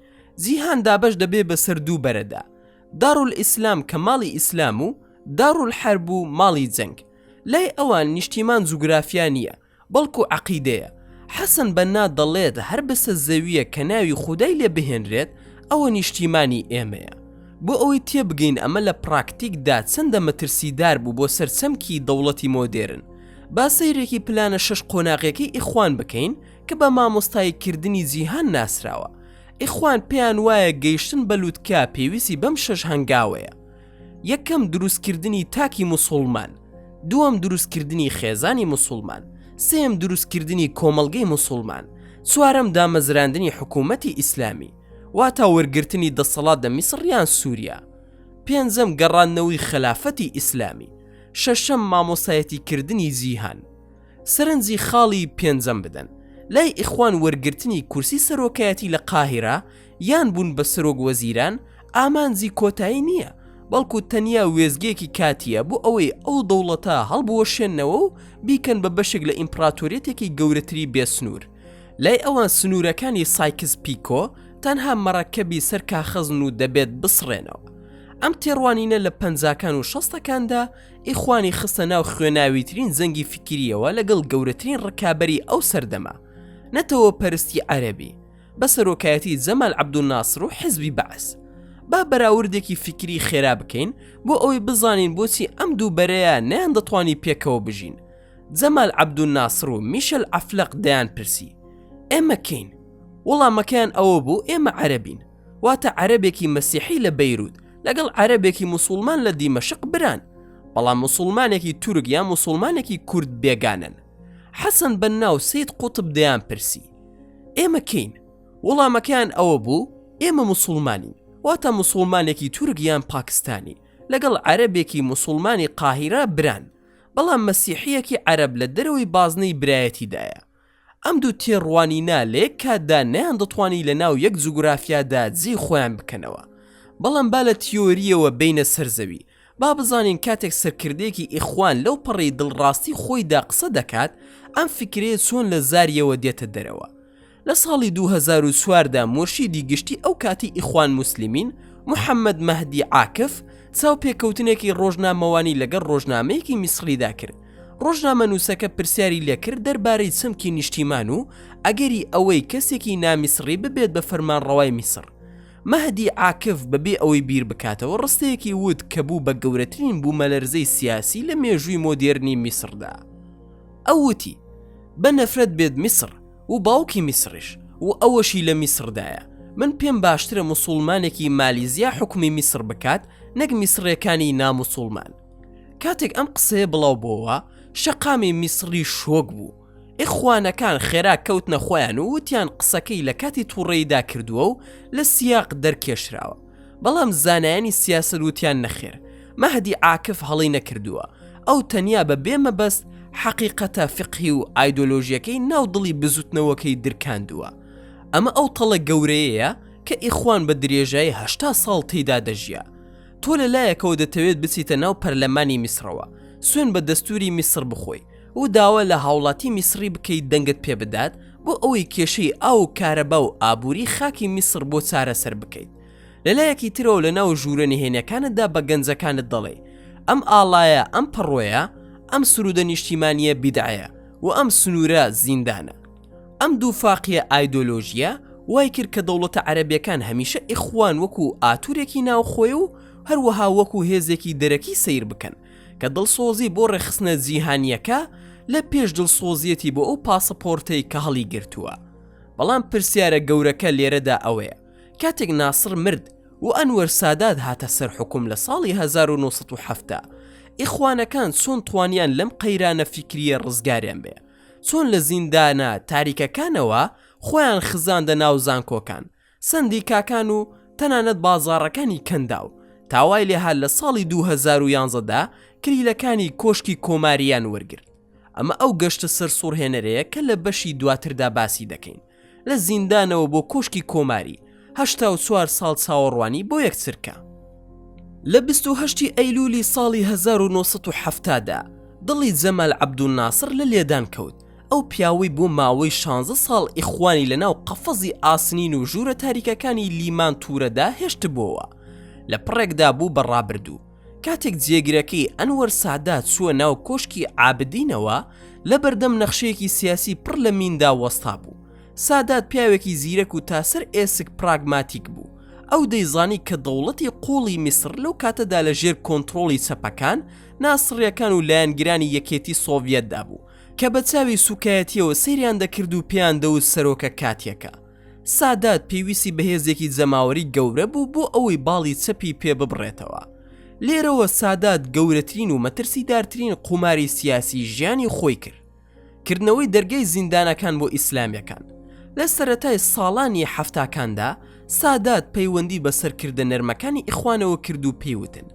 جیهان دابەش دەبێ بەسەر دوو بەرەدا، دارولئیسلام کە ماڵی ئیسلام و دارولحەرب و ماڵی جەنگ. لای ئەوان نیشتیمان جوگرافیا نییە، بەڵکو عەقیدەیە. حەسەن بەننا دەڵێت هەر بسە زەوییەک کە ناوی خودای لێ بهێنرێت ئەوە نیشتیمانی ئێمەیە. بۆ ئەوەی تێبگەین ئەمە لە پراکتیکدا چەندە مەترسیدار بوو بۆ سەر چەمکی دەوڵەتی مۆدێرن، با سەیرێکی پلانە شەش قۆناغیەکەی ئیخوان بکەین کە بە مامۆستایی کردنی جیهان ناسراوە. ئیخوان پێیان وایە گەیشتن بە لوتکە پێویستی بەم شەش هەنگاوەیە. یەکەم دروستکردنی تاکی موسوڵمان، دووەم دروستکردنی خێزانی موسوڵمان، سێیەم دروستکردنی کۆمەڵگەی موسوڵمان، چوارەم دامەزراندنی حکوومەتی ئیسلامی، واتا وەرگرتنی دەسەڵات لە میسڕ یان سووریا، پێنجەم گەڕاندنەوەی خەلافەتی ئیسلامی، شەشەم مامۆستایەتیکردنی جیهان. سەرنجی خاڵی پێنجەم بدەن، لای ئیخوان وەرگرتنی کورسی سەرۆکایەتی لە قاهیرە یان بوون بە سەرۆک وەزیران ئامانجی کۆتایی نییە، بەڵکو تەنیا وێستگەیەکی کاتییە بۆ ئەوەی ئەو دەوڵەتە هەڵبوەشێننەوە و بیکەن بە بەشێک لە ئیمپڕاتۆریەتێکی گەورەتری بێسنوور. لای ئەوان سنوورەکانی سایکس پیکۆ تەنها مەرەکەبی سەر کاخەزن و دەبێت بسڕێنەوە. ئەم تێڕوانینە لە پەنجاکان و شەستەکاندا ئیخوانی خستە ناو خوێناویترین جەنگی فیکرییەوە لەگەڵ گەورەترین ڕکابەری ئەو سەردەمە، نەتەوە پەرستی عەرەبی، بە سەرۆکایەتی جەمال عەبدولناسر و حزبی بەعس. با بەراوردێکی فیکری خێرا بکەین بۆ ئەوەی بزانین بۆچی ئەم دوو بەرەیە نەیاندەتوانی پێکەوە بژین. جەمال عەبدولناسر و میشل عەفلەق دەیانپرسی، ئێمە کێین؟ وەڵامەکەیان ئەوە بوو ئێمە عەرەبین. واتە عەرەبێکی مەسیحی لە بەیروت لەگەڵ عەرەبێکی موسوڵمان لە دیمەشق بران، بەڵام موسوڵمانێکی تورک یان موسوڵمانێکی کورد بێگانەن. حەسەن بەننا و سەید قوتب دەیان پرسی، ئێمە کێین؟ وەڵامەکەیان ئەوە بوو، ئێمە موسوڵمانین، واتە موسوڵمانێکی تورک یان پاکستانی لەگەڵ عەرەبێکی موسوڵمانی قاهیرە بران، بەڵام مەسیحییەکی عەرەب لە دەرەوەی بازنەی برایەتیدایە. ئەم دوو تێڕوانینە لە یەک کاتدا نەیاندەتوانی لە ناو یەک جوگرافیادا جێی خۆیان بکەنەوە. بەڵام با لە تیۆرییەوە بێینە سەر زەوی، با بزانین کاتێک سەرکردەیەکی ئیخوان لەو پەڕی دڵڕاستی خۆیدا قسە دەکات، ئەم فیکرەیە چۆن لە زاریەوە دێتە دەرەوە؟ لە ساڵی 2004 دا مورشیدی گشتی ئەو کاتی ئیخوان موسلیمین، محەمەد مەهدی عاکف، چاوپێکەوتنێکی ڕۆژنامەوانی لەگەڵ ڕۆژنامەیەکی میسڕیدا کرد. ڕۆژنامەنووسەکە پرسیاری لێکرد دەربارەی چەمکی نیشتیمان و ئەگەری ئەوەی کەسێکی نامیسڕی ببێت بە فەرمانڕەوای میسڕ. مەهدی عاکف بەبێ ئەوەی بیر بکاتەوە ڕستەیەکی وت کە بوو بە گەورەترین بوومەلەرزەی سیاسی لە مێژووی مۆدێرنی میسڕدا. ئەو وتی، بە نەفرەت بێت میسڕ و باوکی میسڕیش و ئەوەشی لە میسڕدایە. من پێم باشترە موسوڵمانێکی مالیزیا حوکمی میسڕ بکات نەک میسڕیەکانی ناموسوڵمان. کاتێک ئەم قسەیە بڵاو بۆوە شەقامی میسڕی شۆک بوو. ئیخوانەکان خێرا کەوتنە خۆیان و وتیان قسەکەی لە کاتی توڕەییدا کردووە و لە سیاق دەرکێشراوە. بەڵام زانایانی سیاسەت وتیان نەخێر، مەهدی عاکف هەڵەی نەکردووە، ئەو تەنیا بە بێ مەبەست حەقیقەتە فیقهی و ئایدۆلۆژیەکەی ناو دڵی بزوتنەوەکەی درکاندووە. ئەمە ئەو تەڵە گەورەیەیە کە ئیخوان بە درێژایی 80 ساڵ تێیدا دەژیا. تۆ لە لایەکەوە دەتەوێت بچیتە ناو پەرلەمانی میسڕەوە، سوێن بە دەستوری میسڕ بخۆی و داوا لە هاوڵاتی میسڕی بکەیت دەنگت پێ بدات بۆ ئەوەی کێشەی ئاو و کارەبا و ئابوری خاکی میسڕ بۆ چارەسەر بکەیت. لە لایەکی ترەوە لە ناو ژوورە نهێنیەکانتدا بە گەنجەکانت دەڵێی ئەم ئاڵایە، ئەم پەڕۆیە، ئەم سرودە نیشتیمانیە بیدعەیە و ئەم سنورە زیندانە. ئەم دووفاقیە ئایدۆلۆژیە وای کرد کە دەوڵەتە عەرەبیەکان هەمیشە ئیخوان وەکو ئاتورێکی ناوخۆی و هەروەها وەکو هێزێکی دەرەکی سەیر بکەن کە دڵسۆزی بۆ ڕێکخستنە جیهانیەکە لە پێش دڵسۆزیەتی بۆ ئەو پاسەپۆرتەی کە هەڵیگرتووە. بەڵام پرسیارە گەورەکە لێرەدا ئەوەیە کاتێک ناسڕ مرد و ئەنوەر سادات هاتە سەر حوکم لە ساڵی 1970. ئیخوانەکان چۆن توانیان لەم قەیرانە فیکرییە ڕزگاریان بێ؟ چۆن لە زیندانە تاریکەکانەوە خۆیان خزاندە ناو زانکۆکان، سەندیکاکان و تەنانەت بازاڕەکانی کەنداو، تا وای لێهات لە ساڵی 2011 دا کلیلەکانی کۆشکی کۆمارییان وەرگرت. ئەمە ئەو گەشتە سەرسوڕهێنەرەیە کە لە بەشی دواتردا باسی دەکەین. لە زیندانەوە بۆ کۆشکی کۆماری، 84 ساڵ چاوەڕوانی بۆ یەک چرکە. لە 28 ی ئەیلولی ساڵی 1970 دا، دڵی جەمال عەبدولناسڕ لە لێدان کەوت، ئەو پیاوەی بۆ ماوەی شانزە ساڵ ئیخوانی لە ناو قەفەزی ئاسنین و ژوورە تاریکەکانی لیمان تورەدا هێشتبۆوە، لە پڕێکدا بوو بە ڕابردوو. کاتێک جێگرەکەی ئەنوەر سادات چووە ناو کۆشکی عابدینەوە، لە بەردەم نەخشەیەکی سیاسی پڕ لە میندا وەستابوو. سادات پیاوێکی زیرەک و تا سەر ئێسک پراگماتیک بوو. ئەو دەیزانی کە دەوڵەتی قووڵی میسر لەو کاتەدا لە ژێر کۆنترۆڵی چەپەکان، ناسڕییەکان و لایەنگرانی یەکێتی سۆڤیەتدا بوو، کە بە چاوی سووکایەتییەوە سەیریان دەکرد و پێیان دەوت سەرۆکە کاتییەکە. سادات پێویستی بە هێزێکی جەماوەری گەورە بوو بۆ ئەوەی باڵی چەپی پێ ببڕێتەوە. لێرەوە سادات گەورەترین و مەترسیدارترین قوماری سیاسی ژیانی خۆی کرد. کردنەوەی دەرگای زیندانەکان بۆ ئیسلامیەکان. لە سەرەتای ساڵانی حەفتاکاندا سادات پەیوەندی بە سەرکردە نەرمەکانی ئیخوانەوە کرد و پێی وتن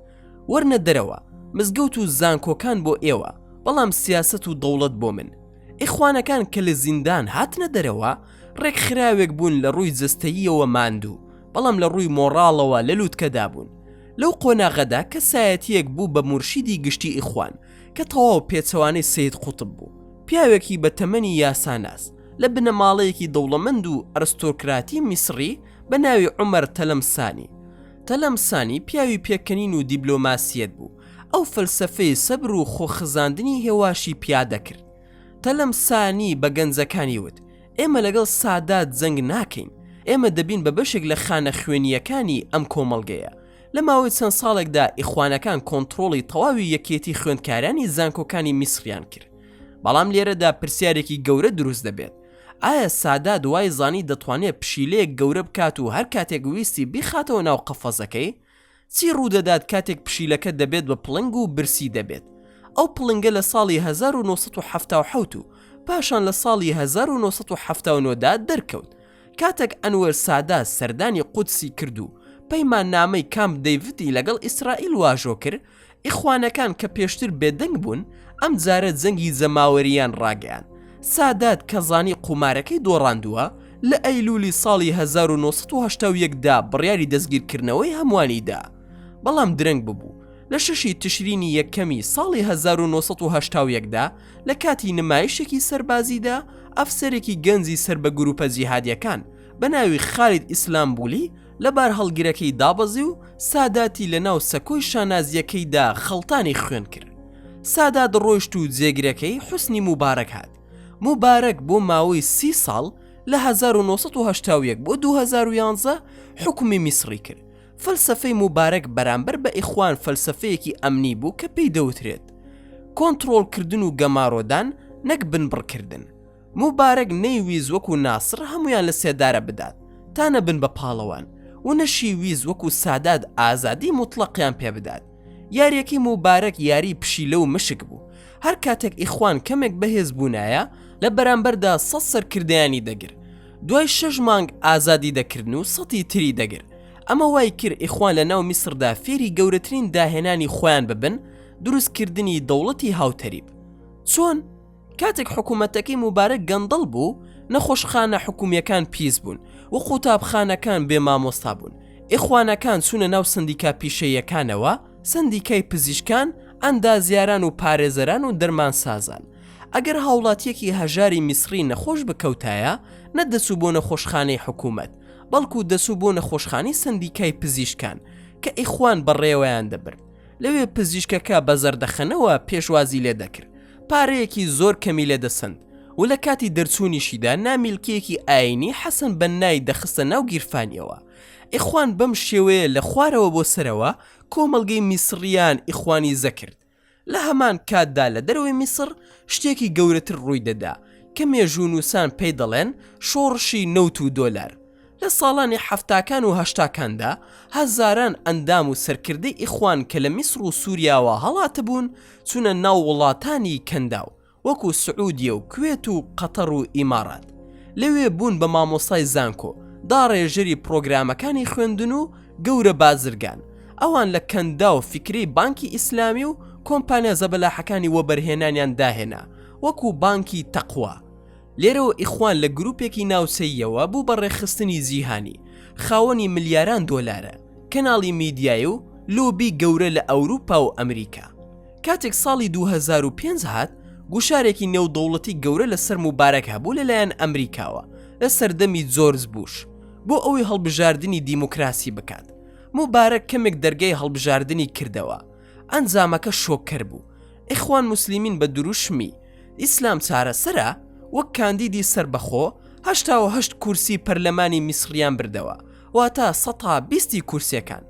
وەرنە دەرەوە، مزگەوت و زانکۆکان بۆ ئێوە، بەڵام سیاسەت و دەوڵەت بۆ من. ئیخوانەکان کە لە زیندان هاتنە دەرەوە، ڕێکخراوێک بوون لە ڕووی جەستەییەوە ماندوو، بەڵام لە ڕووی مۆڕاڵەوە لە لووتکەدا بوون. لەو قۆناغەدا کەسایەتییەک بوو بە مورشیدی گشتی ئیخوان، کە تەواو پێچەوانەی سەید قوتب بوو، پیاوێکی بە تەمەنی یاساناس، لە بنەماڵەیەکی دەوڵەمەند و ئەرستۆکراتی میسڕی بە ناوی عومەر تەلەمسانی. تەلەمسانی پیاوی پێکەنین و دیبلۆماسییەت بوو، ئەو فەلسەفەی سەبر و خۆخزاندنی هێواشی پیادە کرد. تەلەمسانی بە گەنجەکانی وت، ئێمە لەگەڵ سادات جەنگ ناکەین، ئێمە دەبین بە بەشێک لە خانە خوێنییەکانی ئەم کۆمەڵگەیە. لە ماوەی چەند ساڵێکدا ئیخوانەکان کۆنتڕۆڵی تەواوی یەکێتی خوێندکارانی زانکۆکانی میسریان کرد. بەڵام لێرەدا پرسیارێکی گەورە دروست دەبێت، ئایا سادات وای زانی دەتوانێت پشیلەیەک گەورە بکات و هەر کاتێک ویستی بیخاتەوە ناو قەفەزەکەی؟ چی ڕوودەدات کاتێک پشیلەکە دەبێت بە پڵنگ و برسی دەبێت؟ ئەو پڵنگە لە ساڵی 1977 و پاشان لە ساڵی 1979 دا دەرکەوت کاتێک ئەنوەر سادات سەردانی قودسی کرد و پەیماننامەی کامپ دەیڤدی لەگەڵ ئیسرائیل واژۆ کرد، ئیخوانەکان کە پێشتر بێدەنگ بوون، ئەمجارە جەنگی جەماوەرییان ڕاگەیاند. سادات کە زانی قومارەکەی دۆڕاندووە، لە ئەیلولی ساڵی 1981 دا بڕیاری دەستگیرکردنەوەی هەمووانی دا. بەڵام درەنگ ببوو. لە شەشی تشرینی یەکەمی ساڵی 1981 دا لە کاتی نمایشێکی سەربازیدا ئەفسەرێکی گەنجی سەر بە گروپە جیهادیەکان بە ناوی خالید ئیسلامبولی لە بارهەڵگرەکەی دابەزی و ساداتی لە ناو سەکۆی شانازیەکەیدا خەڵتانی خوێن کرد. سادات ڕۆیشت و جێگرەکەی حوسنی موبارەک هات. موبارەک بۆ ماوەی سی ساڵ لە 1981 بۆ 2011 حوکمی میسڕی کرد. فەلسەفەی موبارەک بەرامبەر بە ئیخوان فەلسەفەیەکی ئەمنی بوو کە پێی دەوترێت کۆنتڕۆڵکردن و گەمارۆدان نەک بنبڕکردن. موبارەک نەیویست وەکو ناسڕ هەموویان لە سێدارە بدات تا نەبن بە پاڵەوان و نەشی ویست وەکو سادات ئازادی موتڵەقیان پێ بدات. یاریەکەی موبارەک یاری پشیلە و مشک بوو. هەر کاتێک ئیخوان کەمێک بەهێز بوونایە لە بەرامبەردا سەد سەرکردەیانی دەگرت. دوای شەش مانگ ئازادی دەکردن و سەتی تری دەگرت. ئەمە وای کرد ئیخوان لە ناو میسڕدا فێری گەورەترین داهێنانی خۆیان ببن، دروستکردنی دەوڵەتی هاوتەریب. چۆن؟ کاتێک حکوومەتەکەی موبارەک گەندەڵ بوو، نەخۆشخانە حکوومییەکان پیس بوون و قوتابخانەکان بێ مامۆستا بوون، ئیخوانەکان چوونە ناو سەندیکا پیشەییەکانەوە، سەندیکای پزیشکان، ئەندازیاران و پارێزەران و دەرمانسازان. ئەگەر هاوڵاتییەکی هەژاری میسڕی نەخۆش بکەوتایە، نەدەچوو بۆ نەخۆشخانەی حکوومەت، بەڵکو دەچوو بۆ نەخۆشخانەی سەندیکای پزیشکان کە ئیخوان بەڕێوەیان دەبرد. لەوێ پزیشکەکە بە زەردەخەنەوە پێشوازی لێ دەکرد، پارەیەکی زۆر کەمی لێ دەسەند و لە کاتی دەرچوونیشیدا نامیلکەیەکی ئایینی حەسەن بەننای دەخستە ناو گیرفانیەوە. ئیخوان بەم شێوەیە لە خوارەوە بۆ سەرەوە کۆمەڵگەی میسڕیان ئیخوانیزە کرد. لە هەمان کاتدا لە دەرەوەی میسڕ شتێکی گەورەتر ڕووی دەدا کە مێژوونووسان پێی دەڵێن شۆڕشی نەوت و دۆلار. لە ساڵانی حەفتاکان و هەشتاکاندا هەزاران ئەندام و سەرکردەی ئیخوان کە لە میسڕ و سوریاوە هەڵاتبوون چوونە ناو وڵاتانی کەنداو وەکو سعودیە و کوێت و قەتەڕ و ئیماڕات لەوێ بوون بە مامۆستای زانکۆ، داڕێژەری پڕۆگرامەکانی خوێندن و گەورە بازرگان. ئەوان لە کەنداو فیکرەی بانکی ئیسلامی و کۆمپانیا زەبەلاحەکانی وەبەرهێنانیان داهێنا وەکو بانکی تەقوا. لێرەوە ئیخوان لە گروپێکی ناوچەییەوە بوو بە ڕێکخستنی جیهانی، خاوەنی ملیاران دۆلارە، کەناڵی میدیای و لۆبی گەورە لە ئەوروپا و ئەمریکا. کاتێک ساڵی 2005 هات، گوشارێکی نێودەوڵەتی گەورە لەسەر موبارەک هەبوو لەلایەن ئەمریکاوە لە سەردەمی جۆرج بوش بۆ ئەوەی هەڵبژاردنی دیموکراسی بکات. موبارەک کەمێک دەرگای هەڵبژاردنی کردەوە. ئەنجامەکە شۆککەر بوو. ئیخوان موسلیمین بە دروشمی، ئیسلام چارەسەرە، وەک کاندیدی سەربەخۆ، 88 کورسی پەرلەمانی میسڕیان بردەوە، واتە سەتا بیستی کورسیەکان.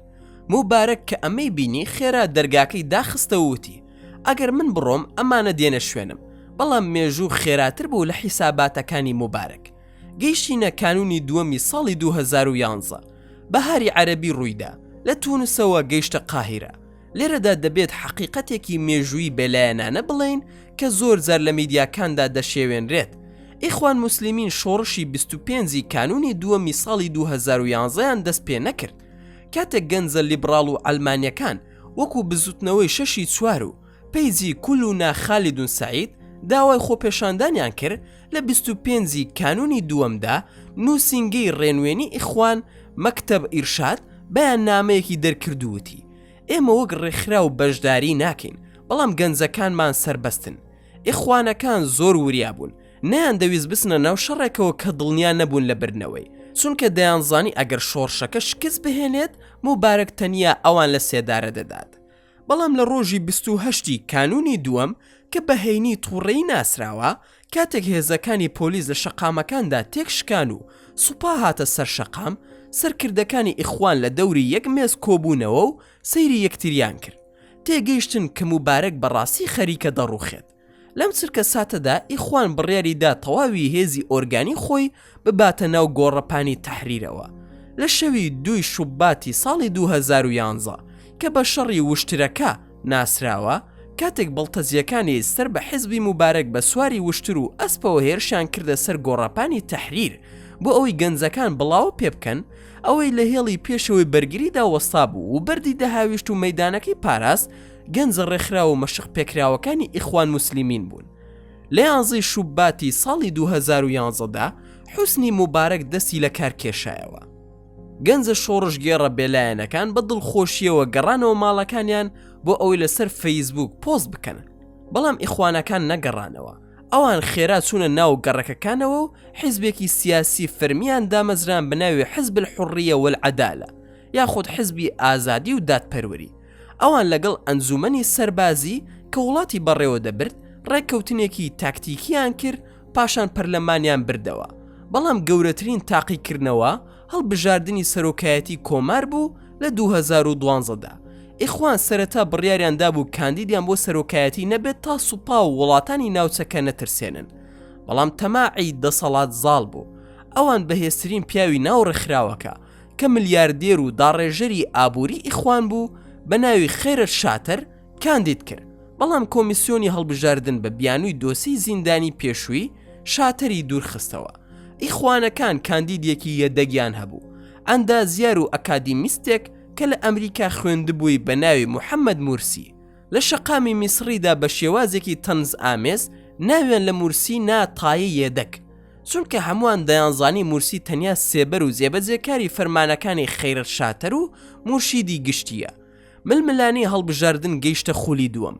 موبارەک کە ئەمەی بینی خێرا دەرگاکەی داخستەوە وتی، ئەگەر من بڕۆم ئەمانە دێنە شوێنم، بەڵام مێژوو خێراتر بوو لە حیساباتەکانی موبارەک. گەیشتینە کانوونی دووەمی ساڵی 2011، بەهاری عەرەبی ڕوویدا، لە تونسەوە گەیشتە قاهیرە. لێرەدا دەبێت حەقیقەتێکی مێژوویی بێلایەنانە بڵێین کە زۆر جار لە میدیاکاندا دەشێوێنرێت. ئیخوان موسلیمین شۆڕشی 25 ی کانوونی دووەمی ساڵی 2011 یان دەست پێ نەکرد. کاتێک گەنجە لیبڕاڵ و عەلمانیەکان وەکو بزوتنەوەی شەشی چوار و پەیجی کولونا خالیدون سەعید داوای خۆپێشاندانیان کرد لە 25 ی کانونی دووەمدا نوسینگەی ڕێنوێنی ئیخوان مەکتەب ئیرشاد بەیاننامەیەکی دەرکرد و وتی ئێمە وەک ڕێکخراو بەشداری ناکەین بەڵام گەنجەکانمان سەربەستن ئیخوانەکان زۆر وریا بوون، نەیاندەویست بچنە ناو شەڕێکەوە کە دڵنیا نەبوون لە بردنەوەی، چونکە دەیانزانی ئەگەر شۆڕشەکە شکست بهێنێت، موبارەک تەنیا ئەوان لە سێدارە دەدات. بەڵام لە ڕۆژی 28 ی کانوونی دووەم کە بە هەینی تووڕەیی ناسراوە، کاتێک هێزەکانی پۆلیس لە شەقامەکاندا تێکشکان و سوپا هاتە سەر شەقام، سەرکردەکانی ئیخوان لە دەوری یەک مێز کۆبوونەوە و سەیری یەکتریان کرد. تێگەیشتن کە موبارەک بەڕاستی خەریکە دەڕوخێت. لەم چرکە ساتەدا ئیخوان بڕیاری دا تەواوی هێزی ئۆرگانی خۆی بباتە ناو گۆڕەپانی تەحریرەوە. لە شەوی دووی شوباتی ساڵی 2011 کە بە شەڕی وشترەکە ناسراوە، کاتێک بەڵتەجییەکانی سەر بە حزبی موبارەک بە سواری وشتر و ئەسپەوە هێرشیان کردە سەر گۆڕەپانی تەحریر بۆ ئەوەی گەنجەکان بڵاوە پێبکەن، ئەوەی لە هێڵی پێشەوەی بەرگریدا وەستابوو و بەردی دەهاویشت و مەیدانەکەی پاراست، گەنجە ڕێکخراو و مەشق پێکراوەکانی ئیخوان موسلیمین بوون. لە یانزەی شوباتی ساڵی 2011 دا حوسنی موبارەک دەستی لە کار کێشایەوە. گەنجە شۆڕشگێڕە بێلایەنەکان بە دڵخۆشییەوە گەڕانەوە ماڵەکانیان بۆ ئەوەی لەسەر فەیسبووک پۆست بکەن. بەڵام ئیخوانەکان نەگەڕانەوە. ئەوان خێرا چوونە ناو گەڕەکەکانەوە و حیزبێکی سیاسی فەرمییان دامەزران بە ناوی حزب الحریە والعدالە یاخود حزبی ئازادی و دادپەروەری. ئەوان لەگەڵ ئەنجوومەنی سەربازی کە وڵاتی بەڕێوە دەبرد ڕێککەوتنێکی تاکتیکییان کرد پاشان پەرلەمانیان بردەوە. بەڵام گەورەترین تاقیکردنەوە هەڵبژاردنی سەرۆکایەتی کۆمار بوو لە 2012 دا. ئیخوان سەرەتا بڕیاریان دابوو کاندیدیان بۆ سەرۆکایەتی نەبێت تا سوپا و وڵاتانی ناوچەکە نەترسێنن. بەڵام تەماعی دەسەڵات زاڵ بوو. ئەوان بەهێزترین پیاوی ناو ڕێکخراوەکە، کە ملیاردێر و داڕێژەری ئابووری ئیخوان بوو، بە ناوی خەیرەت شاتەر کاندید کرد، بەڵام کۆمیسیۆنی هەڵبژاردن بە بیانووی دۆسێی زیندانی پێشووی شاتەری دوورخستەوە. ئیخوانەکان کاندیدێکی یەدەگیان هەبوو، ئەندازیار و ئەکادیمیستێک کە لە ئەمریکا خوێندبووی بە ناوی محەمەد مورسی. لە شەقامی میسڕیدا بە شێوازێکی تەنزئامێز ناویان لە مورسی نا تایە یەدەگ، چونکە هەمووان دەیانزانی مورسی تەنیا سێبەر و جێبەجێکاری فەرمانەکانی خەیرەت شاتەر و مورشیدی گشتییە. ململانێی هەڵبژاردن گەیشتە خولی دووەم،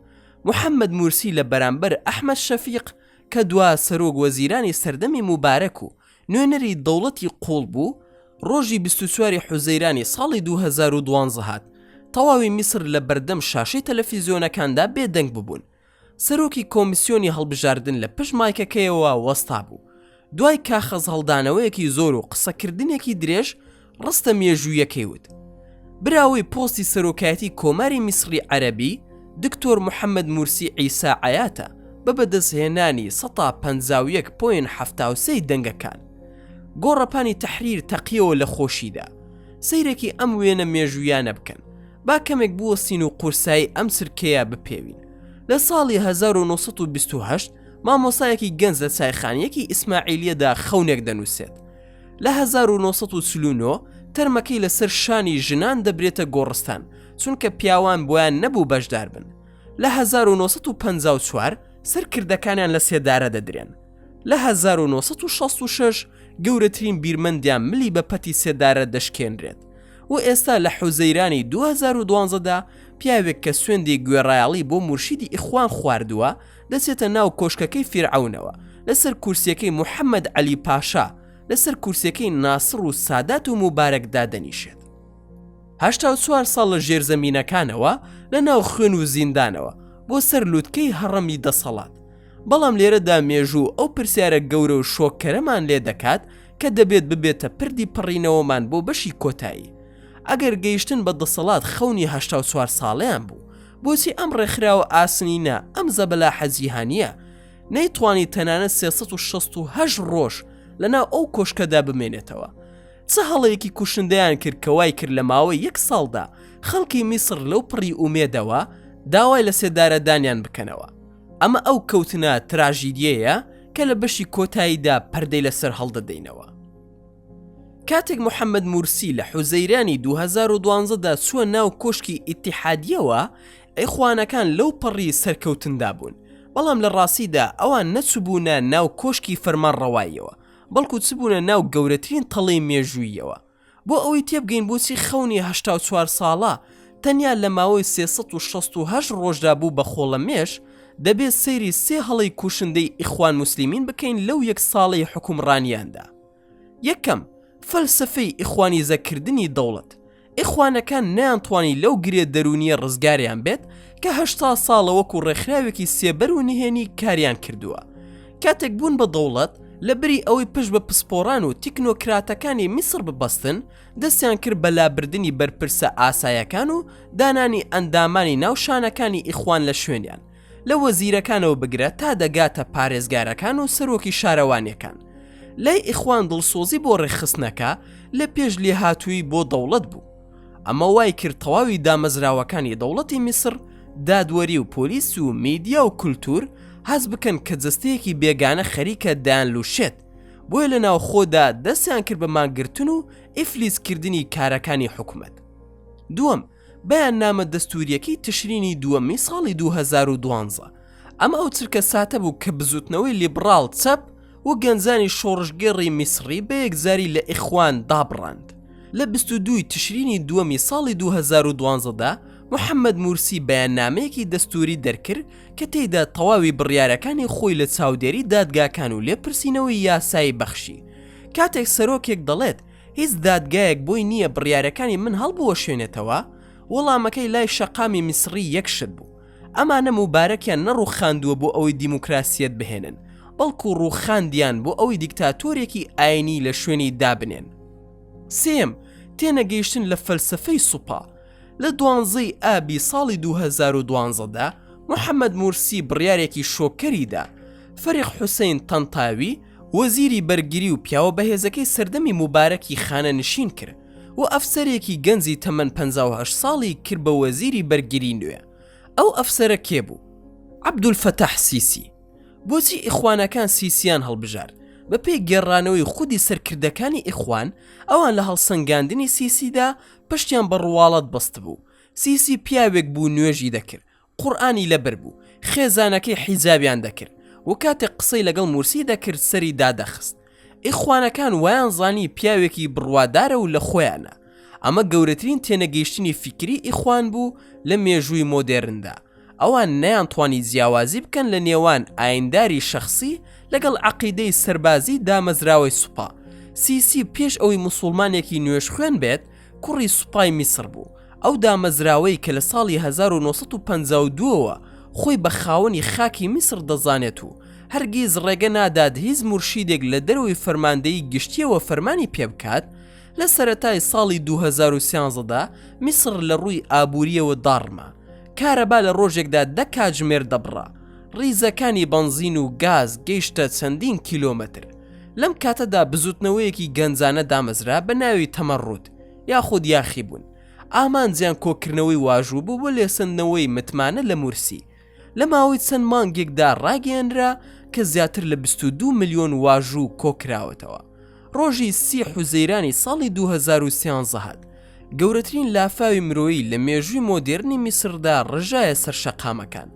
محەمەد مورسی لە بەرامبەر ئەحمەد شەفیق کە دوا سەرۆک وەزیرانی سەردەمی موبارەک و نوێنەری دەوڵەتی قووڵ بوو، ڕۆژی 24 ی حوزەیرانی ساڵی 2012 هات، تەواوی میسر لە بەردەم شاشەی تەلەفیزیۆنەکاندا بێدەنگ ببوون. سەرۆکی کۆمیسیۆنی هەڵبژاردن لە پشت مایکەکەیەوە وەستابوو. دوای کاخەزهەڵدانەوەیەکی زۆر و قسەکردنێکی درێژ، ڕستە مێژوویەکەی وت. براوەی پۆستی سەرۆکایەتی کۆماری میسڕی عەرەبی، دکتۆر محەمەد مورسی عیسا عەیاتە بە بەدەستهێنانی سەتا 51 point 73 ی دەنگەکان. گۆڕەپانی تەحریر تەقیەوە لە خۆشیدا. سەیرێکی ئەم وێنە مێژوویانە بکەن. با کەمێک بوەستین و قورسایی ئەم چرکەیە بپێوین. لە ساڵی 1928 مامۆستایەکی گەنج لە چایخانیەکی ئیسماعیلیەدا خەونێک دەنووسێت. لە 1949 تەرمەکەی لەسەر شانی ژنان دەبرێتە گۆڕستان، چونکە پیاوان بۆیان نەبوو بەشدار بن. لە 1954 سەرکردەکانیان لە سێدارە دەدرێن. لە 1966 گەورەترین بیرمەندیان ملی بە پەتی سێدارە دەشکێنرێت و ئێستا لە حوزەیرانی 2012 دا پیاوێک کە سوێندی گوێڕایەڵی بۆ مورشیدی ئیخوان خواردووە دەچێتە ناو کۆشکەکەی فیرعەونەوە لەسەر کورسیەکەی محەمەد عەلی پاشا لەسەر کورسیەکەی ناسڕ و سادات و موبارەک دادەنیشێت. 84 ساڵ لە ژێرزەمینەکانەوە لە ناو خوێن و زیندانەوە بۆ سەر لوتکەی هەڕەمی دەسەڵات. بەڵام لێرەدا مێژوو ئەو پرسیارە گەورە و شۆککەرەمان لێ دەکات کە دەبێت ببێتە پردی پەڕینەوەمان بۆ بەشی کۆتایی. ئەگەر گەیشتن بە دەسەڵات خەونی 84 ساڵەیان بوو، بۆچی ئەم ڕێکخراوە ئاسنینە، ئەم زەبەلاحە جیهانییە، نەیتوانی تەنانەت 368 ڕۆژ لەناو ئەو کۆشکەدا بمێنێتەوە؟ چ هەڵەیەکی کوشندەیان کرد کە وای کرد لە ماوەی یەک ساڵدا خەڵکی میسڕ لەو پڕی ئومێدەوە داوای لەسێدارەدانیان بکەنەوە؟ ئەمە ئەو کەوتنە تراژیدیەیە کە لە بەشی کۆتاییدا پەردەی لەسەر هەڵدەدەینەوە. کاتێک محەممەد مورسی لە حوزەیرانی 2012 دا چووە ناو کۆشکی ئیتیحادیەوە، ئیخوانەکان لەو پەڕی سەرکەوتندا بوون، بەڵام لە ڕاستیدا ئەوان نەچووبوونە ناو کۆشکی فەرمانڕەواییەوە، بەڵکو چبوونە ناو گەورەترین تەڵەی مێژووییەوە. بۆ ئەوەی تێبگەین بۆچی خەونی 84 ساڵە تەنیا لە ماوەی 368 ڕۆژدا بوو بە خۆڵەمێش، دەبێت سەیری سێ هەڵەی کوشندەی ئیخوان موسلیمین بکەین لەو یەک ساڵەی حوکمڕانیاندا. یەکەم، فەلسەفەی ئیخوانیزەکردنی دەوڵەت. ئیخوانەکان نەیانتوانی لەو گرێ دەروونییە ڕزگاریان بێت کە 80 ساڵە وەکو ڕێکخراوێکی سێبەر و نهێنی کاریان کردووە. کاتێک بوون بە دەوڵەت، لە بری ئەوەی پشت بە پسپۆڕان و تیکنۆکراتەکانی میسڕ ببەستن، دەستیان کرد بە لابردنی بەرپرسە ئاسایەکان و دانانی ئەندامانی ناو شانەکانی ئیخوان لە شوێنیان، لە وەزیرەکانەوە بگرە تا دەگاتە پارێزگارەکان و سەرۆکی شارەوانیەکان. لای ئیخوان دڵسۆزی بۆ ڕێکخستنەکە لە پێش لێهاتوویی بۆ دەوڵەت بوو. ئەمە وای کرد تەواوی دامەزراوەکانی دەوڵەتی میسڕ، دادوەری و پۆلیس و میدیا و کولتوور، هەست بکەن کە جەستەیەکی بێگانە خەریکە دەیانلوشێت، بۆیە لە ناوخۆدا دەستیان کرد بە مانگرتن و ئیفلیجکردنی کارەکانی حکومەت. دووەم، بەیاننامە دەستوورییەکەی تشرینی دووەمی ساڵی 2012. ئەمە ئەو چرکە ساتە بوو کە بزووتنەوەی لیبڕاڵ چەپ و گەنجانی شۆڕشگێڕی میسڕی بە یەکجاری لە ئیخوان دابڕاند. لە 22 ی تشرینی دووەمی ساڵی 2012 دا محەمەد مورسی بەیاننامەیەکی دەستووری دەرکرد کە تێیدا تەواوی بڕیارەکانی خۆی لە چاودێری دادگاکان و لێپرسینەوەی یاسایی بەخشی. کاتێک سەرۆکێک دەڵێت هیچ دادگایەک بۆی نییە بڕیارەکانی من هەڵبوەشێنێتەوە، وەڵامەکەی لای شەقامی میسڕی یەک شت بوو، ئەمانە موبارەکیان نەڕوخاندووە بۆ ئەوەی دیموکراسیەت بهێنن، بەڵکو ڕوخاندیان بۆ ئەوەی دیکتاتۆرێکی ئاینی لە شوێنی دابنێن. سێیەم، تێنەگەیشتن لە فەلسەفەی سوپا. لە دوانزەی ئابی ساڵی 2012 دا، محەمەد مورسی بڕیارێکی شۆککەری دا، فەریق حوسەین تەنتاوی، وەزیری بەرگری و پیاوە بەهێزەکەی سەردەمی موبارەکی خانەنشین کرد و ئەفسەرێکی گەنجی تەمەن 58 ساڵی کرد بە وەزیری بەرگری نوێ. ئەو ئەفسەرە کێ بوو؟ عەبدولفەتاح سیسی. بۆچی ئیخوانەکان سیسیان هەڵبژارد؟ بەپێی گێڕانەوەی خودی سەرکردەکانی ئیخوان، ئەوان لە هەڵسەنگاندنی سیسیدا پشتیان بە ڕواڵەت بەستبوو. سیسی پیاوێک بوو نوێژی دەکرد، قورئانی لەبەر بوو، خێزانەکەی حیجابیان دەکرد و کاتێک قسەی لەگەڵ مورسی دەکرد سەری دادەخست. ئیخوانەکان وایان زانی پیاوێکی بڕوادارە و لە خۆیانە. ئەمە گەورەترین تێنەگەیشتنی فیکری ئیخوان بوو لە مێژووی مۆدێرندا. ئەوان نەیانتوانی جیاوازی بکەن لە نێوان ئاینداری شەخسی لەگەڵ عەقیدەی سەربازی دامەزراوەی سوپا. سیسی پێش ئەوەی موسوڵمانێکی نوێژخوێن بێت، کوڕی سوپای میسڕ بوو، ئەو دامەزراوەی کە لە ساڵی 1952 ەوە خۆی بە خاوەنی خاکی میسڕ دەزانێت و هەرگیز ڕێگە نادات هیچ مورشیدێک لە دەرەوەی فەرماندەیی گشتییەوە فەرمانی پێبکات، لە سەرەتای ساڵی 2013 دا میسڕ لە ڕووی ئابوورییەوە داڕما، کارەبا لە ڕۆژێکدا دە کاتژمێر دەبڕا، ڕیزەکانی بەنزین و گاز گەیشتە چەندین کیلۆمەتر. لەم کاتەدا بزوتنەوەیەکی گەنجانە دامەزرا بە ناوی تەمەڕود یاخود یاخیبوون، ئامانجیان کۆکردنەوەی واژوو بوو بۆ لێسەندنەوەی متمانە لە مورسی. لە ماوەی چەند مانگێکدا ڕاگەیەنرا کە زیاتر لە 22 ملیۆن واژوو کۆکراوەتەوە. ڕۆژی سی حوزەیرانی ساڵی 2013 هات، گەورەترین لافاوی مرۆیی لە مێژووی مۆدێرنی میسردا ڕژایە سەر شەقامەکان.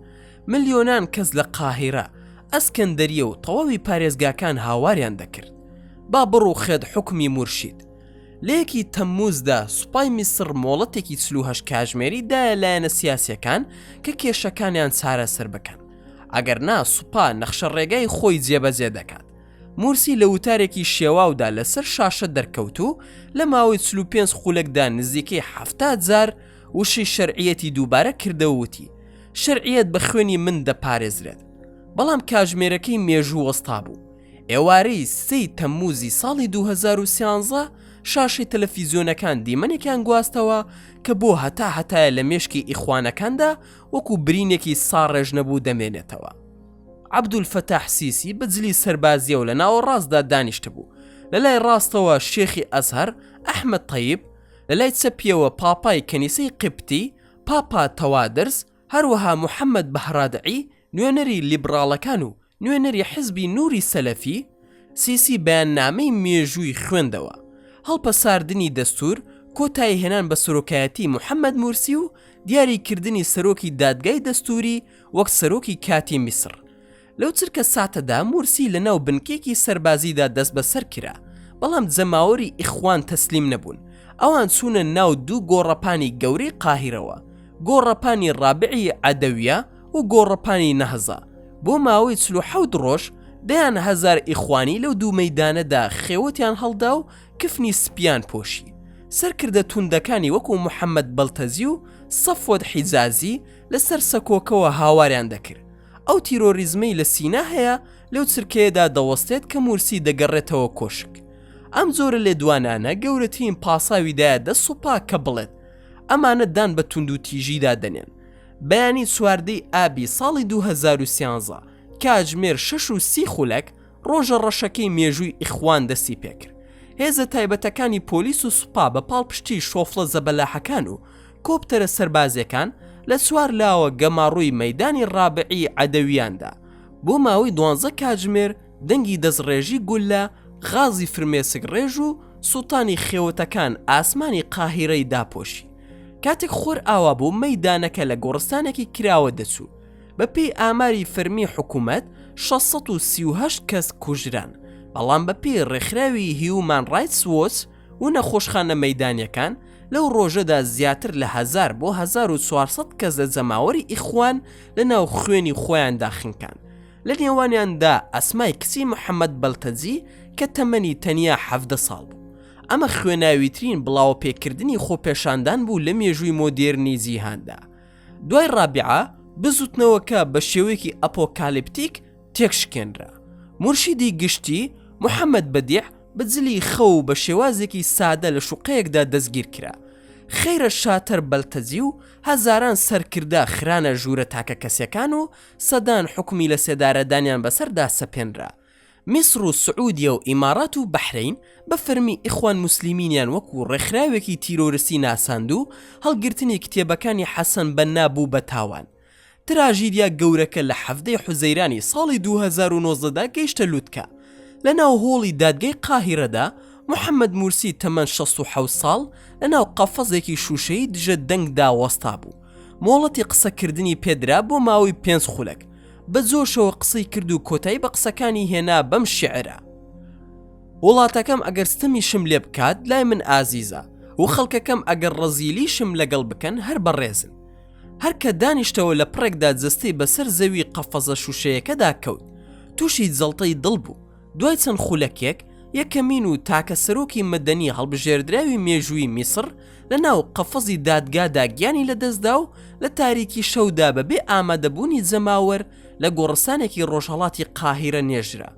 ملیۆنان کەس لە قاهیرە، ئەسکەندەریە و تەواوی پارێزگاکان هاواریان دەکرد با بڕوخێت حوکمی مورشید. لە یەکی تەمموزدا سوپای میسڕ مۆڵەتێکی 48 کاژمێری دایە لایەنە سیاسیەکان کە کێشەکانیان چارەسەر بکەن، ئەگەر نا سوپا نەخشە ڕێگای خۆی جێبەجێ دەکات. مورسی لە وتارێکی شێواودا لەسەر شاشە دەرکەوت و لە ماوەی 45 خولەکدا نزیکەی 70 جار وشەی شەرعیەتی دووبارە کردەوە وتی، شەرعیەت بە خوێنی من دەپارێزرێت. بەڵام کاژمێرەکەی مێژوو وەستابوو. ئێوارەی سێی تەمموزی ساڵی 2013 شاشەی تەلەفیزیۆنەکان دیمەنێکیان گواستەوە کە بۆ هەتا هەتایە لە مێشکی ئیخوانەکاندا وەکو برینێکی ساڕێژ نەبوو دەمێنێتەوە. عەبدولفەتاح سیسی بە جلی سەربازیەوە لە ناوەڕاستدا دانیشتبوو، لە لای ڕاستەوە شێخی ئەزهەر ئەحمەد تەیب، لە لای چەپیەوە پاپای کەنیسەی قیبتی، پاپا تەوادرس، هەروەها محەمەد بەهرادعی نوێنەری لیبڕاڵەکان و نوێنەری حزبی نوری سەلەفی، سیسی بەیاننامەی مێژووی خوێندەوە، هەڵپەساردنی دەستوور، کۆتاییهێنان بە سەرۆکایەتی محەمەد مورسی و دیاریکردنی سەرۆکی دادگای دەستووری وەک سەرۆکی کاتی میسڕ. لەو چرکە ساتەدا مورسی لە ناو بنکەیەکی سەربازیدا دەستبەسەر کرا، بەڵام جەماوەری ئیخوان تەسلیم نەبوون، ئەوان چوونە ناو دوو گۆڕەپانی گەورەی قاهیرەوە، گۆڕەپانی ڕابعی عەدەویە و گۆڕەپانی نەهزە، بۆ ماوەی 47 ڕۆژ دەیان هەزار ئیخوانی لەو دوو مەیدانەدا خێوەتیان هەڵدا و کفنی سپیان پۆشی. سەرکردە توندەکانی وەکو محەمەد بەلتەجی و سەفوەت حیجازی لەسەر سەکۆکەوە هاواریان دەکرد ئەو تیرۆریزمەی لە سینا هەیە لەو چرکەیەدا دەوەستێت کە مورسی دەگەڕێتەوە کۆشک. ئەم جۆرە لێدوانانە گەورەترین پاساوی دایە دەست سوپا کە بڵێت ئەمانە دان بە توندوتیژیدا دەنێن. بەیانی چواردەی ئابی ساڵی 2013 کاتژمێر شەش و سی خولەک ڕۆژە ڕەشەکەی مێژووی ئیخوان دەستی پێکرد. هێزە تایبەتەکانی پۆلیس و سوپا بە پاڵپشتی شۆفڵە زەبەلاحەکان و کۆپتەرە سەربازیەکان لە چوار لاوە گەماڕۆی مەیدانی ڕابعی عەدەویان دا. بۆ ماوەی دوانزە کاتژمێر دەنگی دەستڕێژی گوللە، غازی فرمێسک ڕێژ و سوتانی خێوەتەکان ئاسمانی قاهیرەی داپۆشی. کاتێک خۆر ئاوا بوو مەیدانەکە لە گۆڕستانێکی کراوە دەچوو. بە پێی ئاماری فەرمی حکوومەت 638 کەس کوژران، بەڵام بە پێی ڕێکخراوی هیومان ڕایتس وۆچ و نەخۆشخانە مەیدانیەکان لەو ڕۆژەدا زیاتر لە هەزار بۆ 1400 کەس لە جەماوەری ئیخوان لە ناو خوێنی خۆیاندا خنکان. لە نێوانیاندا ئەسمای کچی محەمەد بەلتەجی کە تەمەنی تەنیا 17 ساڵ بوو. ئەمە خوێناویترین بڵاوەپێکردنی خۆپێشاندان بوو لە مێژووی مۆدێرنی جیهاندا. دوای ڕابیعە بزوتنەوەکە بە شێوەیەکی ئەپۆکالیپتیک تێکشکێنرا. مورشیدی گشتی، محەمەد بەدیع، بە جلی خەو و بە شێوازێکی سادە لە شوقەیەکدا دەستگیر کرا. خەیرە شاتەر بەلتەجی و هەزاران سەرکردە خرانە ژوورە تاکەکەسیەکان و سەدان حوکمی لەسێدارەدانیان بەسەردا سەپێنرا. میسڕ و سعودیە و ئیماڕات و بەحرەین بە فەرمی ئیخوان موسلیمینیان وەکو ڕێکخراوێکی تیرۆرستی ناساند و هەڵگرتنی کتێبەکانی حەسەن بەننا بوو بە تاوان. تراژیدیا گەورەکە لە حەڤدەی حوزەیرانی ساڵی 2019 دا گەیشتە لوتکە. لە ناو هۆڵی دادگای قاهیرەدا محەمەد مورسی تەمەن 67 ساڵ لە ناو قەفەزێکی شووشەیی دژە دەنگدا وەستابوو. مۆڵەتی قسەکردنی پێدرا بۆ ماوەی پێنج خولەک. بە جۆشەوە قسەی کرد و کۆتایی بە قسەکانی هێنا بەم شیعرە. وڵاتەکەم ئەگەر ستەمیشم لێ بکات لای من ئازیزە و خەڵکەکەم ئەگەر ڕەزیلیشم لەگەڵ بکەن هەر بەڕێزن. هەر کە دانیشتەوە لە پڕێکدا جەستەی بەسەر زەوی قەفەزە شووشەیەکەدا کەوت. تووشی جەڵتەی دڵ بوو. دوای چەند خولەکێک، یەکەمین و تاکە سەرۆکی مەدەنی هەڵبژێردراوی مێژووی میسڕ لە ناو قەفەزی دادگادا گیانی لەدەستدا و لە تاریکی شەودا بەبێ ئامادەبوونی جەماوەر لە گۆڕستانێکی ڕۆژهەڵاتی قاهیرە نێژرا.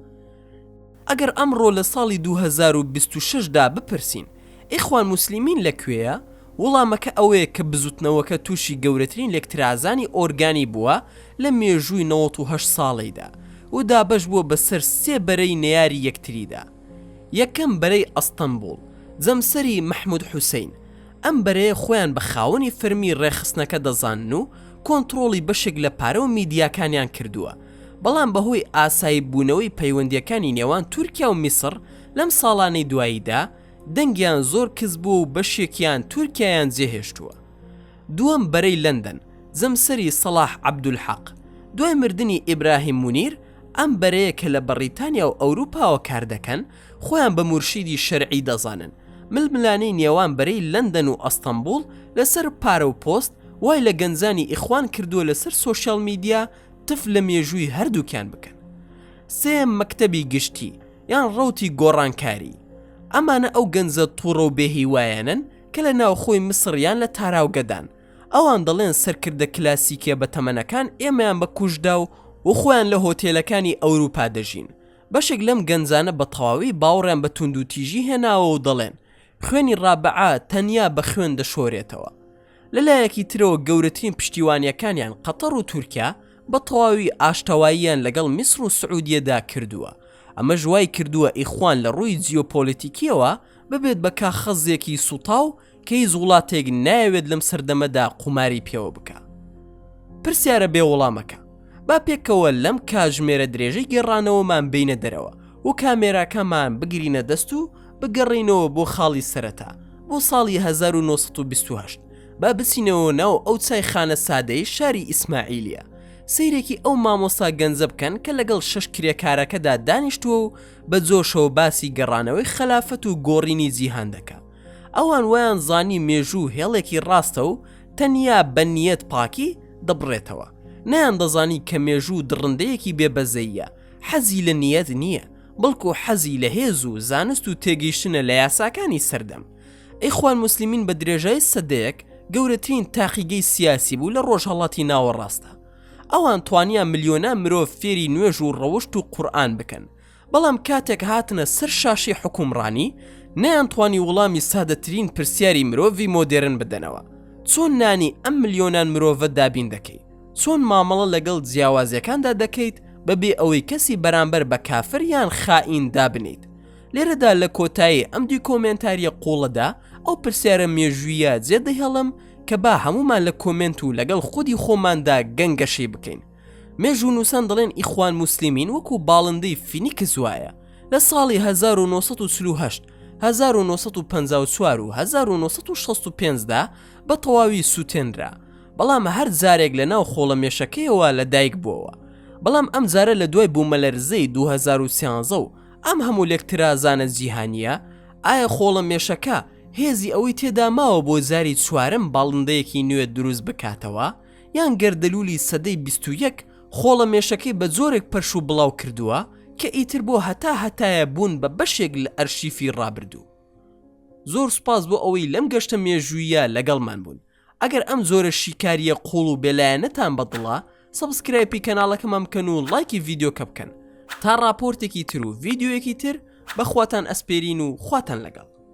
ئەگەر ئەمڕۆ لە ساڵی 2026 دا بپرسین ئیخوان موسلیمین لە کوێیە؟ وڵامەکە ئەوەیە کە بزوتنەوەکە تووشی گەورەترین لێکترازانی ئۆرگانی بووە لە مێژووی 98 ساڵەیدا و دابەش بووە بەسەر سێ بەرەی نەیاری یەکتریدا. یەکەم بەرەی ئەستەنبوڵ، جەمسەری مەحمود حوسەین، ئەم بەرەیە خۆیان بە خاوەنی فەرمی ڕێکخستنەکە دەزانن و کۆنتڕۆڵی بەشێک لە پارە و میدیاکانیان کردووە، بەڵام بەهۆی ئاسایی بوونەوەی پەیوەندییەکانی نێوان تورکیا و میسڕ لەم ساڵانەی دواییدا، دەنگیان زۆر کز بووە و بەشێکیان تورکیایان جێهێشتووە. دووەم بەرەی لەندەن، جەمسەری سەڵاح عەبدولحەق، دوای مردنی ئیبراهیم مونیر، ئەم بەرەیە کە لە بەڕیتانیا و ئەوروپاوە کار دەکەن، خۆیان بە مورشیدی شەرعی دەزانن. ململانێی نێوان بەرەی لەندەن و ئەستەنبوڵ لەسەر پارە و پۆست، وای لە گەنجانی ئیخوان کردووە لەسەر سۆشیال میدیا تف لە مێژووی هەردووکیان بکەن. سێیەم مەکتەبی گشتی، یان ڕەوتی گۆڕانکاری، ئەمانە ئەو گەنجە توڕە و بێهیوایانەن کە لە ناوخۆی میسڕ یان لە تاراوگەدان، ئەوان دەڵێن سەرکردە کلاسیکیە بەتەمەنەکان ئێمەیان بە کوشتدا و و خۆیان لە هۆتێلەکانی ئەوروپا دەژین. بەشێک لەم گەنجانە بە تەواوی باوەڕیان بە توندوتیژی هێناوە و دەڵێن خوێنی ڕابعە تەنیا بە خوێن دەشۆرێتەوە. لە لایەکی ترەوە گەورەترین پشتیوانیەکانیان قەتەڕ و تورکیا بە تەواوی ئاشتەواییان لەگەڵ میسڕ و سعودیەدا کردووە، ئەمەش وای کردووە ئیخوان لە ڕووی جیۆپۆلیتیکیەوە ببێت بە کاخەزێکی سوتاو کە هیچ وڵاتێک نایەوێت لەم سەردەمەدا قوماری پێوە بکا. پرسیارە بێ وەڵامەکە، با پێکەوە لەم کاتژمێرە درێژەی گێڕانەوەمان بێینە دەرەوە و کامێراکەمان بگرینە دەست و بگەڕێینەوە بۆ خاڵی سەرەتا، بۆ ساڵی 1928. با بچینەوە ناو ئەو چایخانە سادەی شاری ئیسماعیلیە. سەیرێکی ئەو مامۆستا گەنجە بکەن کە لەگەڵ شەش کرێکارەکەدا دانیشتووە و بە جۆشەوە باسی گەڕانەوەی خەلافەت و گۆڕینی جیهان دەکا. ئەوان وایان زانی مێژوو هێڵێکی ڕاستە و تەنیا بە نیەت پاکی دەبڕێتەوە. نەیان دەزانی کە مێژوو دڕندەیەکی بێ بەزەییە، حەزی لە نیەت نییە، بەڵکو حەزی لە هێز و زانست و تێگەیشتنە لە یاساکانی سەردەم. ئیخوان موسلیمین بە درێژای سەدەیەک گەورەترین تاقیگەی سیاسی بوو لە ڕۆژهەڵاتی ناوەڕاستدا. ئەوان توانیان ملیۆنان مرۆڤ فێری نوێژ و ڕەوشت و قورئان بکەن. بەڵام کاتێک هاتنە سەر شاشەی حوکمڕانی، نەیانتوانی وڵامی سادەترین پرسیاری مرۆڤی مۆدێرن بدەنەوە، چۆن نانی ئەم ملیۆنان مرۆڤە دابین دەکەی؟ چۆن مامەڵە لەگەڵ جیاوازیەکاندا دەکەیت بەبێ ئەوەی کەسی بەرامبەر بە کافر یان خائین دابنێیت؟ لێرەدا لە کۆتایی ئەم دیکۆمێنتاریە قوڵەدا ئەو پرسیارە مێژوویە جێدەهێڵم کە با هەموومان لە کۆمێنت و لەگەڵ خودی خۆماندا گەنگەشەی بکەین. مێژوونووسان دەڵێن ئیخوان موسلیمین وەکو باڵندەی فینیکس وایە، لە ساڵی 1948، 1954 و 1965 دا بە تەواوی سووتێنرا، بەڵام هەر جارێک لە ناو خۆڵەمێشەکەیەوە لە دایک بووەوە. بەڵام ئەم جارە لە دوای بوومەلەرزەی 2013 و ئەم هەموو لێکترازانە جیهانییە، ئایا خۆڵەمێشەکە هێزی ئەوەی تێدا ماوە بۆ جاری چوارەم باڵندەیەکی نوێ دروست بکاتەوە؟ یان گەردەلوولی سەدەی 21 خۆڵەمێشەکەی بە جۆرێک پەرش و بڵاو کردووە کە ئیتر بۆ هەتا هەتایە بوون بە بەشێک لە ئەرشیفی ڕابردوو. زۆر سوپاس بۆ ئەوەی لەم گەشتە مێژووییە لەگەڵمان بوون. ئەگەر ئەم جۆرە شیکارییە قووڵ و بێلایەنەتان بەدڵە، subscribe ی کەناڵەکەمان بکەن و ڵایکی ڤیدیۆکە بکەن. تا ڕاپۆرتێکی تر و ڤیدیۆیەکی تر، بە خواتان ئەسپێرین و خواتان لەگەڵ.